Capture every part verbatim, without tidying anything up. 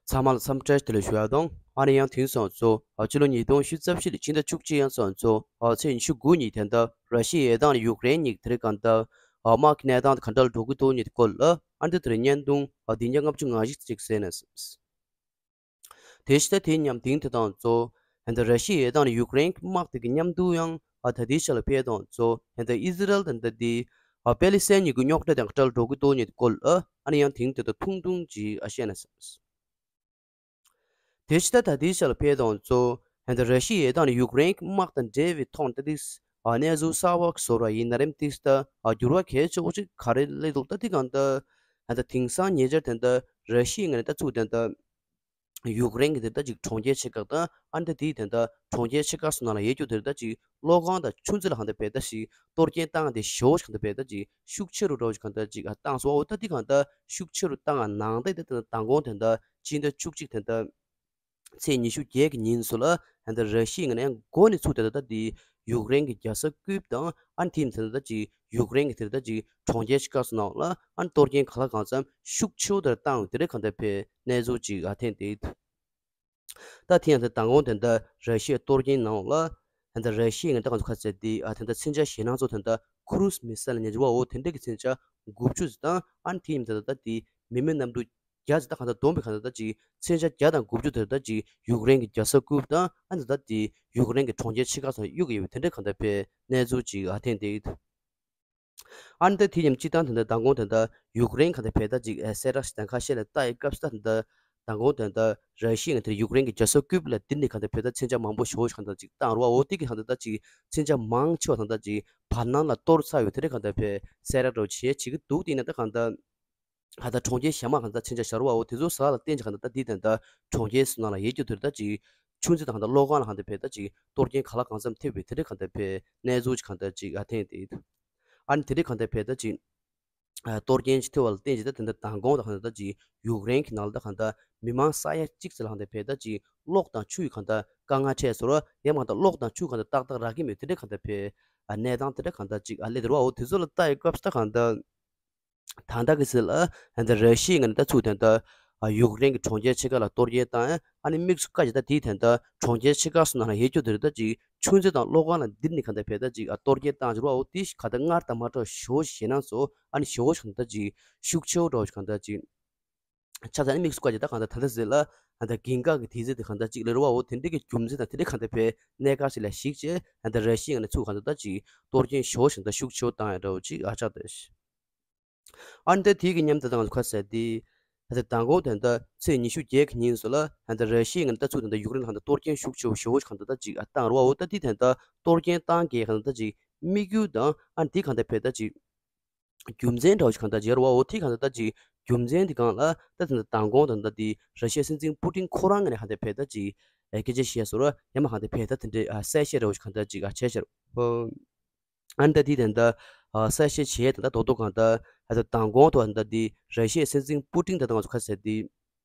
ཚང་མ་ལ་འཚམས་འདྲི་བདེ་ལེགས་ཞུ་ཡ་དང་། ཨ་ནི་ཡང་དེང་སང་ཚོ་ཨ་ཕྱི་ལོ་ཉིས་སྟོང་ཉི་ཤུ་རྩ་བཞི་ལོའི་ཕྱི་ཟླ་བཅུ་གཅིག་ཡང་སང་ཚོ་ཨ་ཚེས་ཉི་ཤུ་དགུ་ཉིན་དེ་འདྲ་ར་ཤི་ཡའི་དང་ཡུཀ་རེན་གཉིས་དེ་རིང་གང་ལྟར་ཨ་དམག་གི་གནས་སྟངས་དེ་ག་འདྲ་ལ་འགྲོ་གི་འདུག་ཉིན་དེ་སྐོར་ལ་ཨ་འདི་དེ་རིང་བརྙན་ཐུང་ཨ་བདུན་བརྒྱ་ལྔ་བཅུ་ང་བཞི་ཅིག་གསན་ན་བསམས། དེ་ཕྱི་ཟླ་དེའི་མཉམ་དེང་དེ་དང་གཙོ། ཧན་ད་ར་ཤི་ཡའི་དང་ཡུཀ་རེན་གྱི་དམག་དེ་གི་མཉམ་དུ་ཡང་ཨ་ད་དེའི་ཆ་ལ་ཕེབས་དང་གཙོ། ཧན་ད་ཨི་ཟི་རལ་དང་ད་དེ་ཨ་པེ་ལི་སི་ཐན་གཉིས་ཀྱི་རྙོག་དྲ་དང་འབྲེལ་འགྲོ་གི་འདུག་ཉིད་སྐོར་ཨ་ཨ་ནི་ཡང་དེང་དེ་དང་ཐུང་ཐུང་ཅིག་ཨ་བཤད་ན་བསམས། དེ་ཕྱི་ཟླ་ད་དེའི་ཆ་ལ་ཕེབས་དང་གཙོ། ཧན་ད་ར་ཤི་ཡའི་དང་ཡུཀ་རེན་གྱི་དམག་དང་འབྲེལ་བའི་ཐོག་ད་དེ་ཨ་གནས་ཚུལ་གསར་བ་བཟོ་ར་ཡིན་ན་རེམ་ཏིས་ད་ཨ་འགྱུར་བ་གལ་ཆེ་བོ་ཅིག་ག་རེ་སླེབས་འདུག་ད་དེ་གང་ལྟར་ཧན་ད་དེང་སང་ཉེ་ཆར་དེ་འདྲ་ར་ཤི་ཡའི་ངོས་ནས་ད་ཚུགས་དེ་འདྲ། ཡུཀ་རེན་གྱི་དེ་ལྟ་ཅིག་གྲོང་ཁྱེར་ཆེ་ཁག་དང་ཨ་ནི་ད་དེའི་དེ་ལྟ་གྲོང་ཁྱེར་ཆེ་ཁག་སོགས་ནང་ལ་ཡོད་རྒྱུ་དེ་ལྟ་ཅིག་གློག་ཁང་དང་ཆུ་མཛོད་ལ་གང་ལྟར་བེད་ལྟ་ཞིག་གཏོར་སྐྱོན་བཏང་དེ་ཞོ་ཞིག་གང་ལྟར་བེད་ལྟ་ཅིག་ཤུགས་ཆེ་རུ་འགྲོ་ཞིག་གང་ལྟར་ཅིག་བཏང་སོང་། འོ་ད་དེ་གང་ལྟར་ཤུགས་ཆེ་རུ་བཏང་ནང་དེ་དེ་ལྟ་མདང་དགོང་དེ་ལྟ་སྤྱི་ཟླ་བཅུ་གཅིག་དེ་ལྟ་ཚེས་ཉི་ཤུ་བརྒྱད་ཀྱི་ཉིན་སུ་ལ་ཧན་ད་ར་ཤི་ཡའི་ངོས་ནས་འགོ་ནས་ཚུགས་དེ་ལྟ་དེ་ཡུཀ་རེན་གྱི་རྒྱལ་ས་ཀིབ་དང་ཨ་ནི་དེའི་དེ་ལྟ་ཅིག་ཡུཀ་རེན་གྱི་དེ་ལྟ་ཅིག་གྲོང་ཁྱེར་ཆེ་ཁག་སོགས་ནང་ལ་ཨ་ནི་གཏོར་སྐྱོན་གང་ལ་གང་འཚམ་ཤུགས་ཆེ་བོ་དེར་བཏང་ཡོད་དེ་རེད་གང་ལྟར་བས་གནས་ཚུལ་ཅིག་ཨ་ཐེངས་དེ། ད་ཐེངས་ཡང་དེ་མདང་དགོང་དེ་འདྲ་ར་ཤི་ཡའི་གཏོར་སྐྱོན་ནང་ལ་ཧན་ད་ར་ཤི་ཡའི་ངན་ད་གང་ཚོ་ཁ་ཚད་དེ་ཨ་དེ་འདྲ་མཚོན་ཆ་ཞེད་སྣང་ཚོ་དེ་འདྲ་ཁུ་རུ་སི་མི་སེལ་ཉེ་ཅི་བ་འོ་དེ་འདྲ་གི་མཚོན་ཆ་དགུ་བཅུ་ཙམ་དང་ཨ་ནི་དེ་ཡིན་དེ་འདྲ་ད་དེ་མི་མེད་གནམ་གྲུ་བརྒྱ་ཙམ་ད་གང་ད་བསྡོམས་པའི་གང་ད་ད་ཅིག་མཚོན་ཆ་བརྒྱ་དང་དགུ་བཅུ་དེ་འདྲ་ད་ཅིག་ཡུཀ་རེན་གྱི་རྒྱལ་ས་ཀིབ་དང་ཨ་ནི་ད་དེ་ཡུཀ་རེན་གྱི་གྲོང་ཁྱེར་ཆེ་ཁག་སོགས་གཡུག་གི་ཡོད་པའི་དེ་འདྲ་གང་ད་བས་གནས་ཚུལ་ཅིག་ཨ་ཐེངས་དེ། ཨ་ནི་ད་དེ་ཡང་སྤྱི་བཏང་དེ་འདྲ་མདང་དགོང་དེ་འདྲ་ཡུཀ་རེན་གང་ད་བས་ད་ཅིག་གསལ་བསྒྲགས་ཤིག་དང་ཁ་ཤས་ལ་ལྟ་ཡི་སྐབས་སུ་ད་དེ་འདྲ་མདང་དགོང་དེ་འདྲ་ར་ཤི་ཡ་དེ་ཡུཀ་རེན་གྱི་རྒྱལ་ས་ཀིབ་ལ་འདི་ནས་གང་ད་བས་ད་མཚོན་ཆ་མང་པོ་ཞེ་པོ་ཞིག་གང་ད་ཅིག་བཏང་རོགས་འོ་དེ་གི་གང་ད་ད་ཅིག་མཚོན་ཆ་མང་ཆེ་བ་གང་ད་ཅིག་བར་སྣང་ལ་གཏོར་ཚར་ཡོད་དེ་འདྲ་གང་ད་བས་གསལ་བསྒྲགས་འདྲ་བོ་བྱས་བྱེད་ཀྱི་འདུག་དེ་ཡིན་ན་ད་གང་ད། ཧ་ད་གྲོང་ཁྱེར་གཞན་མ་གང་ད་མཚོན་ཆ་ཤར་བའོ་དེ་ཚོ་ས་ལ་བརྟེན་ཅིག་གང་ད་ད་དེ་དེ་འདྲ་གྲོང་ཁྱེར་སོགས་ནང་ལ་ཡོད་རྒྱུ་དེ་འདྲ་ད་ཅིག་ཆུ་མཛོད་དང་གང་ད་གློག་ཁང་ལ་གང་ད་བས་ད་ཅིག་གཏོར་སྐྱོན་གང་ལ་གང་འཚམ་ཐེབས་པའི་དེ་འདྲ་གང་ད་བས་གནས་ཚུལ་ཅིག་གང་ད་ཅིག་ཨ་ཐེངས་དེ། ཨ་ནི་དེ་འདྲ་གང་ད་བས་ད་ཅིག་གཏོར་སྐྱོན་ཅིག་ཐེབས་པ་ལ་བརྟེན་ཅིག་ད་དེ་འདྲ་མདང་དགོང་ད་གང་ད་ད་ཅིག་ཡུཀ་རེན་གྱི་ནང་ལ་ད་གང་ད་མི་མང་ས་ཡ་གཅིག་ཙམ་ལ་གང་ད་བས་ད་ཅིག་གློག་དང་ཆུ་ཡི་གང་ད་དཀའ་ངལ་འཕྲད་སོང་ར་ཡང་མ་གང་ད་གློག་དང་ཆུ་གང་ད་ཏག་ཏག་རག་གི་མེད་དེ་འདྲ་གང་ད་བས་གནས་སྟངས་དེ་འདྲ་གང་ད་ཅིག་ཨ་ལས་དེ་ར་བའོ་དེ་ཚོ་ལ་ལྟ་ཡི་སྐབས་སུ་ད་གང་ད། ད་ལྟ་གི་ཚེ་ལ་ཧན་ད་ར་ཤི་ཡའི་ངོས་ནས་ད་ཚུགས་དོན་ད་ཡུཀ་རེན་གྱི་གྲོང་ཁྱེར་ཆེ་ཁག་ལ་གཏོར་སྐྱོན་བཏང་ཡ་ཨ་ནི་དམིགས་སུ་བཀར་ཅིག་ད་དེའི་དོན་ད་གྲོང་ཁྱེར་ཆེ་ཁག་སོགས་ནང་ལ་ཡོད་རྒྱུ་དེ་རེད་ད་ཅིག་ཆུ་མཛོད་དང་གློག་ཁང་ལ་འདིར་ནི་གང་ད་བས་ད་ཅིག་ཨ་གཏོར་སྐྱོན་བཏང་ཅིག་རོ་འོ་དེ་ག་ད་སྔར་དང་མ་འདྲ་ཞོ་ཞེད་སྣང་ཚོ་ཨ་ནི་ཞོ་ཞིག་གང་ད་ཅིག་ཤུགས་ཆེ་བོ་འགྲོ་ཞིག་གང་ད་ཅིག་ཆ་ཚང་ནི་དམིགས་སུ་བཀར་ཅིག་ད་གང་ད་ད་ད་ཟེར་ལ་ཨ་ད་གིན་ག་གི་དེ་ཚེ་དེ་གང་ད་ཅིག་ལེ་རོ་བ་འོ་དེ་འདྲ་གི་རྒྱུ་མཚན་དང་དེ་འདྲ་གང་ད་བས་གནད་འགག་ཞིག་ལ་གཞིགས་བྱས་ཨ་ད་ར་ཤི་ཡའི་ངོས་ནས་ཚུགས་གང་ད་ད་ཅིག་གཏོར་སྐྱོན་ཞོ་ཞིག་ད་ཤུགས་ཆེ་བོ་བཏང་ཡ་འདྲ་བོ་ཅིག་ཨ་ཆགས་ད། ཨ་ནི་ད་དེའི་གི་མཉམ་དུ་ད་ང་ཚོ་ཁ་ཟེར་དེ། ད་ལྟ་མདང་དགོང་དོན་དག་ཚེས་ཉི་ཤུ་བརྒྱད་ཀྱི་ཉིན་སུ་ལ་ཧན་ད་ར་ཤི་ཡའི་ངོས་ནས་ད་ཚུགས་དོན་དག་ཡུཀ་རེན་ལ་ཧན་ད་གཏོར་སྐྱོན་ཤུགས་ཆེ་བོ་ཞེ་བོ་ཞིག་གང་ད་ད་ཅིག་ཨ་བཏང་རོ་འོ་ད་དེ་དོན་དག་གཏོར་སྐྱོན་བཏང་གི་གང་ད་ད་ཅིག་དམིགས་ཡུལ་དང་ཨ་ནི་དེ་གང་ད་བས་ད་ཅིག་རྒྱུ་མཚན་འདྲ་བོ་ཞིག་གང་ད་ཅིག་རོ་འོ་དེ་གང་ད་ད་ཅིག་རྒྱུ་མཚན་དེ་གང་ལ་ད་དོན་དག་མདང་དགོང་དོན་དག་དེ་ར་ཤི་ཡའི་སྲིད་འཛིན་པུ་ཏིན་ཁོ་རང་ངོས་ནས་གང་ད་བས་ད་ཅིག་ཨ་སྐད་ཆ་བཤད་སོ་ར་ཡང་མ་གང་ད་བས་ད་དེ་འདྲའི་ཨ་གསལ་བཤད་འདྲ་བོ་ཞིག་གང་ད་ཅིག་ཨ་བྱས་ཤར་འོ། ཨ་ནི་ད་དེ་དེ་འདྲ་ཨ་གསལ་བཤད་བྱས་དེ་འདྲ་རྡོག་རྡོག་གང་ལྟར་ཨ་ད་མདང་དགོང་དུ་ཨ་ནི་ད་དེ་ར་ཤི་ཡའི་སྲིད་འཛིན་པུ་ཏིན་ད་ད་ང་ཚོ་ཁ་ཟེར་དེ་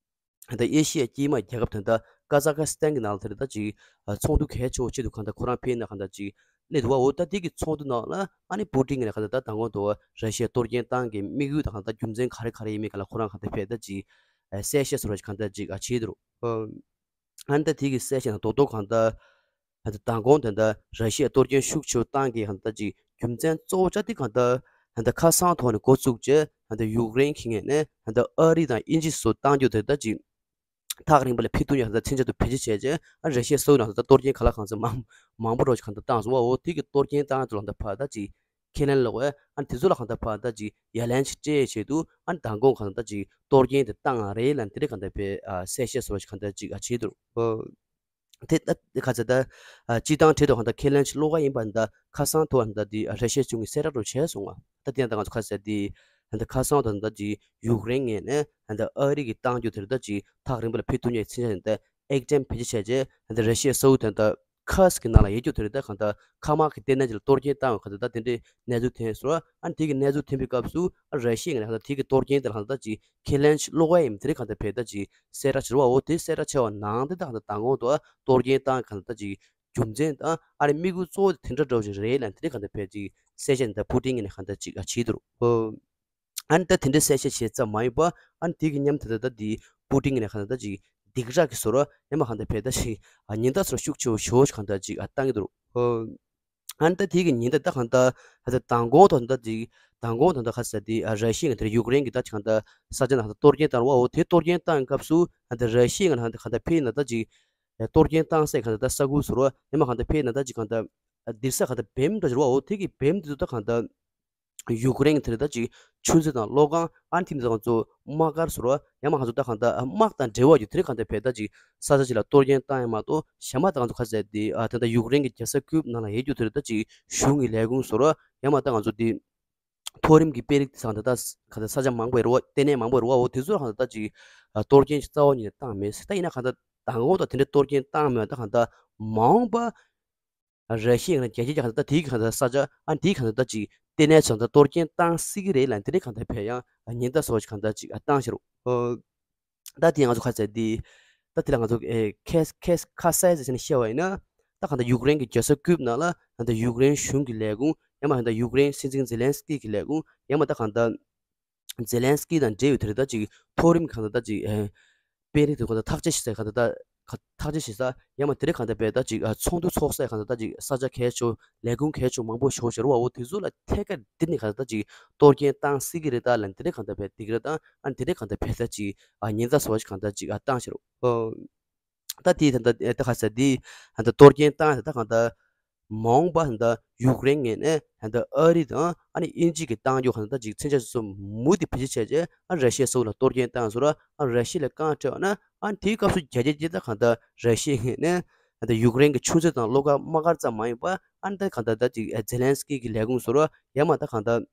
ཨ་ད་ཨེ་ཤི་ཡའི་དཀྱིལ་མ་རྒྱལ་ཁབ་དེ་འདྲ་ཀ་ཛ་ཁ་སི་ཐན་གྱི་ནང་ལ་དེ་འདྲ་ད་ཅིག་ཨ་ཚོགས་འདུ་གལ་ཆེ་བོ་ཆེད་དུ་གང་ལྟར་ཁོ་རང་ཕེབས་ན་གང་ལྟར་ཅིག་སླེབས་འདུག་བ། འོ་ད་དེ་གི་ཚོགས་འདུ་ནང་ལ་ཨ་ནི་པུ་ཏིན་གྱིས་ནས་གང་ལྟར་ད་མདང་དགོང་དུ་ར་ཤི་ཡའི་གཏོར་སྐྱོན་བཏང་གི་དམིགས་ཡུལ་དང་གང་ལྟར་རྒྱུ་མཚན་ག་རེ་ག་རེ་ཡིན་མིན་གང་ལ་ཁོ་རང་གང་ལྟར་ཕེབས་ད་ཅིག་ཨ་གསལ་བཤད་སོ་ར་ཅིག་གང་ལྟར་ཅིག་ཨ་བྱས་འདུག་ཨ་ནི་ད་དེ་གི་གསལ་བཤད་ནང་རྡོག་རྡོག་གང་ལྟར། ད་མདང་དགོང་དེ་འདྲ་ར་ཤི་ཡ་གཏོར་སྐྱོན་ཤུགས་ཆེ་བོ་བཏང་གི་གང་ལྟར་ཅིག་རྒྱུ་མཚན་གཙོ་བོ་ཆ་དེ་གང་ལྟར་ད་ལྟ་ཁ་སང་ཐོག་ནས་འགོ་བཙུགས་རྗེས་ད་ལྟ་ཡུཀ་རེན་གྱི་ངོས་ནས་ད་ལྟ་ཨ་རི་དང་དབྱིན་ཇི་སོགས་བཏང་རྒྱུ་དེ་འདྲ་ཅིག་ཐག་རིང་པོ་ལ་ཕེབས་ཐུབ་ཡག་ད་ལྟ་མཚོན་ཆ་དུ་བེད་སྤྱོད་བྱས་རྗེས་ཨ་ར་ཤི་ཡ་སོགས་ནང་ད་ལྟ་གཏོར་སྐྱོན་ག་ལ་གང་འཚམ་མང་མང་པོ་འགྲོ་ཅིག་གང་ལྟར་བཏང་སོང་བ། འོ་དེ་གི་གཏོར་སྐྱོན་བཏང་ཡག་དུ་ལ་ད་ཕར་ད་ཅིག་ཁས་ལེན་ལོག་ཨ་ཨ་དེ་ཚོ་ལ་གང་ལྟར་ཕར་ད་ཅིག་ཡ་ལན་ཅིག་སྤྲད་ཆེད་དུ་ཨ་མདང་དགོང་གང་ལྟར་ཅིག་གཏོར་སྐྱོན་དེ་བཏང་ཡག་རེད་ལབ་དེ་འདྲ་གང་ལྟར་བས་ཨ་གསལ་བཤད་སོགས་ཅིག་གང་ལྟར་ཅིག་ཨ་བྱས་འདུག་དེ་ལྟ་ག་ཚོད་ད། སྤྱིར་བཏང་བྲིས་དུས་ཧན་ད་ཁས་ལེན་ཅིག་བློ་ཁ་ཡིན་པ་ད་ཁ་སང་ཐོག་ཧན་ད་དེ་ར་ཤི་ཡ་གཞུང་གིས་གསལ་བསྒྲགས་རུ་བྱས་སོང་ང་། ད་དེ་ཡང་ད་ང་ཚོ་ཁ་ཟེར་དེ་ཧན་ད་ཁ་སང་ཐོག་ཧན་ད་ཅིག་ཡུཀ་རེན་ངོས་ནས་ཧན་ད་ཨ་རི་གི་བཏང་རྒྱུ་དེ་རེད་ད་ཅིག་ཐག་རིང་པོ་ལ་ཕེབས་ཐུབ་ཉེ་ཚིན་ཆ་ཧན་ད་ཨེག་ཏེམ་བེད་སྤྱོད་བྱས་རྗེས་ཧན་ད་ར་ཤི་ཡ་སོའུ་ད་ཧན་ད་ཁ་སི་གི་ནང་ལ་ཡོད་རྒྱུ་དེ་རེད་ད་ཧན་ད་ཁ་མ་གི་ལྟེ་གནས་ཅིག་ལ་གཏོར་སྐྱོན་བཏང་བ་ཁ་ད་ད་དེ་འདྲའི་གནས་ཚུལ་ཐོན་སོང་། ཨ་ནི་དེ་གི་གནས་ཚུལ་ཐོན་པའི་སྐབས་སུ་ཨ་ར་ཤི་ཡ་ངོས་ནས་ཧན་ད་དེ་གི་གཏོར་སྐྱོན་དེ་ལ་ཧན་ད་ཅིག་ཁས་ལེན་ཅིག་བློ་ཁ་ཡིན་དེ་རེད་ཧན་ད་བས་ད་ཅིག་གསལ་བསྒྲགས་བྱས་རེད་བ། འོ་དེ་གསལ་བསྒྲགས་བྱས་པ་ནང་དེ་ད་ཧན་ད་མདང་དགོང་དུ་ཨ་གཏོར་སྐྱོན་བཏང་ཁ་ད་ད་ཅིག་རྒྱུ་མཚན་དང་ཨ་རི་དམིགས་ཡུལ་གཙོ་བོ་དེ་འདྲ་འདྲ་བོ་ཞིག་རེད་ལབ་དེ་འདྲ་གང་ལྟར་ཕལ་ཆེར་གསལ་བཤད་འདི་པུ་ཏིན་ངོས་ནས་གང་ལྟར་ཅིག་ཨ་བྱས་འདུག་ཨོ། ཨ་ནི་ད་དེ་འདྲའི་གསལ་བཤད་བྱས་ཙམ་མ་ཡིན་པ། ཨ་ནི་དེ་གི་མཉམ་དུ་ད་ལྟ་དེ་པུ་ཏིན་གྱིས་ནས་གང་ལྟར་ད་ཅིག་སྡིགས་ར་གི་བཟོ་འདྲ་ཡང་མ་གང་ལྟར་བས་ད་ཅིག་ཨ་ཉེན་བརྡ་བཟོ་འདྲ་ཤུགས་ཆེ་བོ་ཞེ་པོ་ཅིག་གང་ལྟར་ཅིག་ཨ་བཏང་གི་འདུག་ཨ་ནི་ད་དེ་གི་ཉེན་བརྡ་ད་གང་ལྟར་ད་ལྟ་མདང་དགོང་དང་ད་ཅིག་མདང་དགོང་དང་ད་ག་ཟེར་དེ་ཨ་ར་ཤི་ཡ་གི་དེ་ཡུཀ་རེན་གྱི་ད་ཅིག་གང་ལྟར་ས་ཆ་ནང་ད་གཏོར་སྐྱོན་བཏང་བ་འོ་དེ་གཏོར་སྐྱོན་བཏང་སྐབས་སུ་ཨ་ད་ར་ཤི་ཡ་གི་ནང་ད་གང་ལྟར་ཕེབས་ན་ད་ཅིག་གཏོར་སྐྱོན་བཏང་སའི་གང་ལྟར་ད་ས་ཁུལ་ཟེར་བ་ཡང་མ་གང་ལྟར་ཕེབས་ན་ད་ཅིག་གང་ལྟར་སྡིགས་ས་གང་ལྟར་བེམ་འདྲ་ཅིག་རེད་བ། འོ་དེ་གི་བེམ་དེ་ཚོ་ད་གང་ལྟར་ཡུཀ་རེན་གྱི་དེ་ལ་ད་ཅིག་ཆུ་མཛོད་དང་གློག་ཁང་ཨ་ནི་དེ་ཚོ་ང་ཚོ་དམག་སྒར་ཟེར་བ་ཡང་མ་ང་ཚོ་ད་གང་ལྟར་དམག་དང་འབྲེལ་བ་ཡོད་དེ་རིགས་གང་ལྟར་བས་ད་ཅིག་ས་ཆ་ཅིག་ལ་གཏོར་སྐྱོན་བཏང་ཡ་མ་གཏོགས་གཞན་མ་ད་ང་ཚོ་ག་ཟེར་དེ་ཨ་ད་ལྟ་ཡུཀ་རེན་གྱི་རྒྱལ་ས་ཀིབ་ནང་ལ་ཡོད་རྒྱུ་དེ་རིགས་ད་ཅིག་གཞུང་གི་ལས་ཁུངས་ཟེར་བ་ཡང་མ་ད་ང་ཚོ་དེ་མཐོ་རིམ་གྱི་དཔོན་རིགས་དེ་ཚོ་གང་ལྟར་ད་གང་ལྟར་ས་ཆ་མང་པོ་ཡོད་རེད་བ། ལྟེ་གནས་མང་པོ་ཡོད་རེད་བ། འོ་དེ་ཚོར་གང་ལྟར་ད་ཅིག་ཨ་གཏོར་སྐྱོན་ཅིག་རྩ་བ་ཉིད་ནས་བཏང་མེད། ད་ཡིན་ན་གང་ལྟར་མདང་དགོང་དང་དེ་འདྲའི་གཏོར་སྐྱོན་བཏང་མེད། ད་གང་ལྟར་མ་འོངས་པ་ར་ཤི་ཡ་ཡིན་ན་རྒྱལ་སྤྱིའི་གང་ལྟར་ད་དེའི་གང་ལྟར་ས་ཆ་ཨ་དེའི་གང་ལྟར་ད་ཅིག་ལྟེ་གནས་ཚོ་ད་གཏོར་སྐྱོན་བཏང་སྲིད་ཀྱི་རེད་ལབ་དེ་འདྲའི་གང་ལྟར་བས་ཡང་ཉེན་བརྡ་སོགས་ཀྱི་གང་ལྟར་ཅིག་ཨ་བཏང་ཤག་རོ། ཨོ། ད་དེ་ང་ཚོ་ཁ་ཚ་དེ་ད་དེ་ལ་ང་ཚོ་ཨེ་ཁེ་ཁེ་ཁ་གསལ་ཟེར་ནས་བཤད་པ་ཡིན་ན། ད་གང་ལྟར་ཡུཀ་རེན་གྱི་རྒྱལ་ས་ཀིབ་ནང་ལ་ད་ལྟ་ཡུཀ་རེན་གཞུང་གི་ལས་ཁུངས་ཡང་མ་ད་ལྟ་ཡུཀ་རེན་སྲིད་འཛིན་ཛེ་ལན་སི་ཀི་གི་ལས་ཁུངས་ཡང་མ་ད་གང་ལྟར་ཛེ་ལན་སི་ཀི་དང་འབྲེལ་ཡོད་དེ་རེད། ད་ཅིག་མཐོ་རིམ་གང་ལྟར་ད་ཅིག་ཨེ་དཔོན་རིགས་དེ་གང་ལྟར་ཐག་གཅོད་བྱེད་ས་གང་ལྟར་ད་ཐག་གཅོད་བྱེད་ས་ཡང་མ་དེ་རིགས་གང་ལྟར་བས་ད་ཅིག་ཨ་ཚོགས་འདུ་ཚོགས་སའི་གང་ལྟར་ད་ཅིག་ས་ཆ་གལ་ཆེ་ལས་ཁུངས་གལ་ཆེ་མང་པོ་ཞིག་ཡོད་རེད་བ། འོ་དེ་ཚོ་ལ་ཐད་ཀར་འདི་ནས་གང་ལྟར་ད་ཅིག་གཏོར་སྐྱོན་བཏང་སྲིད་ཀྱི་རེད་ད་ལབ་དེ་རིགས་གང་ལྟར་བས་སྡིགས་ར་དང་ཨ་དེ་རིགས་གང་ལྟར་བས་ད་ཅིག་ཨ་ཉེན་བརྡ་སོགས་ཤིག་གང་ལྟར་ཅིག་ཨ་བཏང་ཤག་རོ། ད་དེའི་ད་ལྟ་ད་ག་ཟེར་དེ་ད་ལྟ་གཏོར་སྐྱོན་བཏང་ད་ལྟ་གང་ལྟར་མ་འོངས་པ་ད་ལྟ་ཡུཀ་རེན་ངོས་ནས་ད་ལྟ་ཨ་རི་དང་ཨ་ནི་དབྱིན་ཇི་གི་གཏང་རྒྱུ་གང་ལྟར་ཅིག་མཚོན་ཆ་སོ་སོ་མུ་མཐུད་བེད་སྤྱོད་བྱས་རྗེས་ཨ་ར་ཤི་ཡ་སོགས་ལ་གཏོར་སྐྱོན་བཏང་ཟེར་ར། ཨ་ར་ཤི་ཡ་ལ་རྐང་སྤྲད་པ་ན་ཨ་དེའི་སྐབས་སུ་རྒྱ་ཆེ་ཆེ་ད་གང་ལྟར་ར་ཤི་ཡ་ངོས་ནས་ད་ལྟ་ཡུཀ་རེན་གྱི་ཆུ་མཛོད་དང་གློག་ཁང་དམག་སྒར་ཙམ་མ་ཡིན་པ་ཨ་ནི་ད་གང་ལྟར་ད་ཅིག་ཛེ་ལན་སི་ཀི་གི་ལས་ཁུངས་ཟེར་ར་ཡང་མ་ད་གང་ལྟར།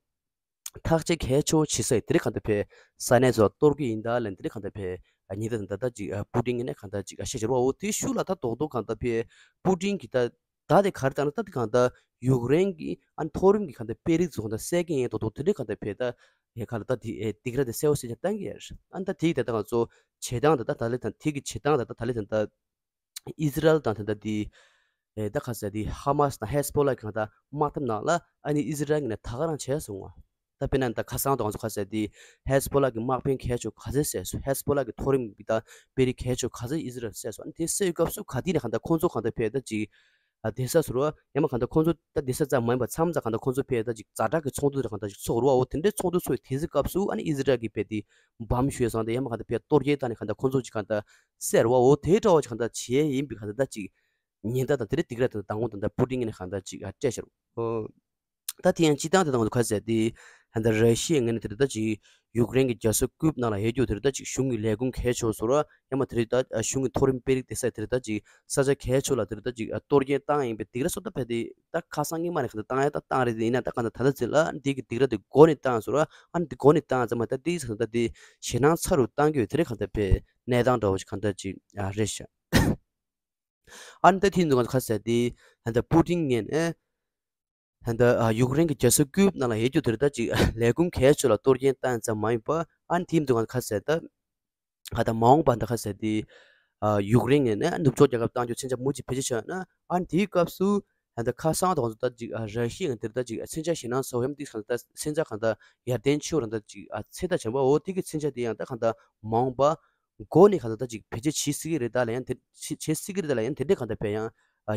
ཐག་གཅོད་གལ་ཆེ་བོ་བྱེད་ས་དེ་རིགས་གང་ལྟར་བས་ས་གནས་ཚོ་གཏོར་གྱི་ཡིན་ད་ལབ་དེ་རིགས་གང་ལྟར་བས་ཉེན་བརྡ་ད་ལྟ་ཅིག་པུ་ཏིན་གྱིས་ནས་གང་ལྟར་ཅིག་བཤད་བཞག་རོ། འོ་དེའི་ཤུགས་ལ་ད་རྡོག་རྡོག་གང་ལྟར་བས་པུ་ཏིན་གྱིས་ད་ད་དེ་ག་རེ་བཏང་ན་ད་དེ་གང་ལྟར་ཡུཀ་རེན་གྱི་ཨ་མཐོ་རིམ་གྱི་གང་ལྟར་དཔོན་རིགས་ཚོ་གང་ལྟར་བསད་ཀྱི་ཡིན་རྡོག་རྡོག་དེ་རིགས་གང་ལྟར་བས་ད་ཡ་ག་ལ་ད་དེ་ཨེ་སྡིགས་ར་དེ་གསལ་བོ་གསལ་རྐྱང་བཏང་གི་ཡ་རེད། ཨ་ད་དེ་ད་ད་ང་ཚོ་བྱེད་སྟངས་ད་ད་ད་ལེ་ད་དེ་གི་བྱེད་སྟངས་ད་ད་ད་ལེ་ད་ད། ཨི་ཟི་རལ་དང་དེ་འདྲ་དེ། ཨེ་ད་ག་ཟེར་དེ་ཧ་མ་སི་དང་ཧེ་ཟ་བྷོ་ལ་གི་གང་ལྟར་དམག་འཐབ་ནང་ལ་ཨ་ནི་ཨི་ཟི་རལ་གྱིས་ནས་ད་ག་རང་བྱས་སོང་བ། ད་དཔེར་ན་ད་ཁ་སང་དུ་ང་ཚོ་ག་ཟེར་དེ་ཧེ་ཟ་བྷོ་ལ་གི་དམག་དཔོན་གལ་ཆེ་ག་ཚོད་བསད་སོང་། ཧེ་ཟ་བྷོ་ལ་གི་མཐོ་རིམ་གྱི་ད་དཔོན་རིགས་གལ་ཆེ་ག་ཚོད་ཨི་ཟི་རལ་བསད་སོང་། ཨ་ནི་དེ་བསད་སྐབས་སུ་ག་དུས་ནས་གང་ལྟར་ཁོང་ཚོ་གང་ལྟར་བས་ད་ཅིག་ཨ་བསྡད་ས་ཟེར་བ་ཡང་མ་གང་ལྟར་ཁོང་ཚོ་ད་བསྡད་ས་ཙམ་མ་ཡིན་པར་མཚམས་མཚམས་གང་ལྟར་ཁོང་ཚོ་བས་ད་ཅིག་ཛ་དྲག་གི་ཚོགས་འདུ་དེ་གང་ལྟར་ཅིག་ཚོགས་རུ་བ། འོ་དེ་འདྲའི་ཚོགས་འདུ་ཚོགས་དེ་ཚོའི་སྐབས་སུ་ཨ་ནི་ཨི་ཟི་རལ་གྱིས་བས་དེ་འབམ་ཞུས་སོང་། དེ་ཡང་མ་གང་ལྟར་བས་གཏོར་སྐྱོན་བཏང་ནས་གང་ལྟར་ཁོང་ཚོ་ཅིག་གང་ལྟར། ཟེར་བ། འོ་དེ་འདྲ་བ་ཅིག་གང་ལྟར་བྱས་ཡིན་པའི་གང་ལྟར་ད་ཅིག་ཉེན་བརྡ་དང་དེ་རིགས་སྡིགས་ར་དང་མདང་དགོང་དང་ད་པུ་ཏིན་གྱིས་ནས་གང་ལྟར་ཅིག་ཨ་སྤྲད་ཤག་རོ། ད་དེ་ཡང་སྤྱིར་བཏང་དེ་དང་ཁ་ཟེར་དེ་ད་ལྟ་ར་ཤི་ཡའི་ངོས་ནས་དེ་རིགས་ད་ཅིག་ཡུཀ་རེན་གྱི་རྒྱལ་ས་ཀིབ་ནང་ལ་ཡོད་རྒྱུ་དེ་རིགས་ད་ཅིག་གཞུང་གི་ལས་ཁུངས་གལ་ཆེ་བཟོ་ར་ཡང་མ་དེ་རིགས་ད་གཞུང་གི་མཐོ་རིམ་དཔོན་རིགས་བསྡད་ས་དེ་རིགས་ད་ཅིག་ས་ཆ་གལ་ཆེ་ལ་དེ་རིགས་ད་ཅིག་གཏོར་སྐྱོན་བཏང་ཡིན་པའི་སྡིགས་ར་སོགས་ད་ཕེ་དེ་ད་ཁ་སང་སྔོན་མ་ནས་གང་ལྟར་བཏང་ཡ་ད་བཏང་རེད། དེ་ཡིན་ན་ད་གང་ལྟར་ད་ལྟ་ཚེ་ལ་འདི་གི་སྡིགས་ར་དེ་མགོ་ནས་བཏང་བཟོ་ར་ཨ་ནི་དེ་མགོ་ནས་བཏང་ཙམ་མ་ད་དེ་ཡིན་ཙང་ད་དེ་ཞེད་སྣང་ཚ་རུ་བཏང་གི་ཡོད། དེ་རིགས་གང་ལྟར་ཕེ་གནས་སྟངས་འདྲ་བོ་ཞིག་གང་ལྟར་ཅིག་ཨ་རེད་ཤག་ཨ་ནི་ད་དེ་ཚོ་ང་ཚོ་ཁ་ཟེར་དེ་ད་ལྟ་པུ་ཏིན་ངོས་ནས་ད་ལྟ་ཡུཀ་རེན་གྱི་རྒྱལ་ས་ཀིབ་ནང་ལ་ཡོད་རྒྱུ་དེ་རིགས་ད་ཅིག་ལས་ཁུངས་གལ་ཆེ་ལ་གཏོར་སྐྱོན་བཏང་ཙམ་མ་ཡིན་པ། ཨ་ནི་དེ་ཚོ་ང་ཚོ་ཁ་ཟེར་ད་ད་ལྟ་མ་འོངས་པ་ད་ཁ་ཟེར་དེ་ཡུཀ་རེན་ངོས་ནས་ནུབ་ཕྱོགས་རྒྱལ་ཁབ་བཏང་རྒྱུ་མཚོན་ཆ་མུ་མཐུད་བེད་སྤྱོད་བྱས་ན་ཨ་ནི་དེའི་སྐབས་སུ་ད་ལྟ་ཁ་སང་དང་ང་ཚོ་ད་ཅིག་ར་ཤི་ཡ་དེ་རིགས་ད་ཅིག་མཚོན་ཆ་ཞེད་སྣང་ཚ་བོ་ཡང་དེ་གང་ལྟར་མཚོན་ཆ་གང་ལྟར་ཡར་ལྡན་ཕྱོགས་རང་ད་ཅིག་ཚད་ལྟ་བྱས་པ། འོ་དེ་གི་མཚོན་ཆ་དེ་ཡང་ད་གང་ལྟར་མ་འོངས་པ། མགོ་ནས་གང་ལྟར་ད་ཅིག་བེད་སྤྱོད་བྱེད་སྲིད་ཀྱི་རེད་ད་ལ་ཡང་དེ་བྱེད་བྱེད་སྲིད་ཀྱི་རེད་ད་ལ་ཡང་དེ་འདྲས་གང་ལྟར་བས་ཡང་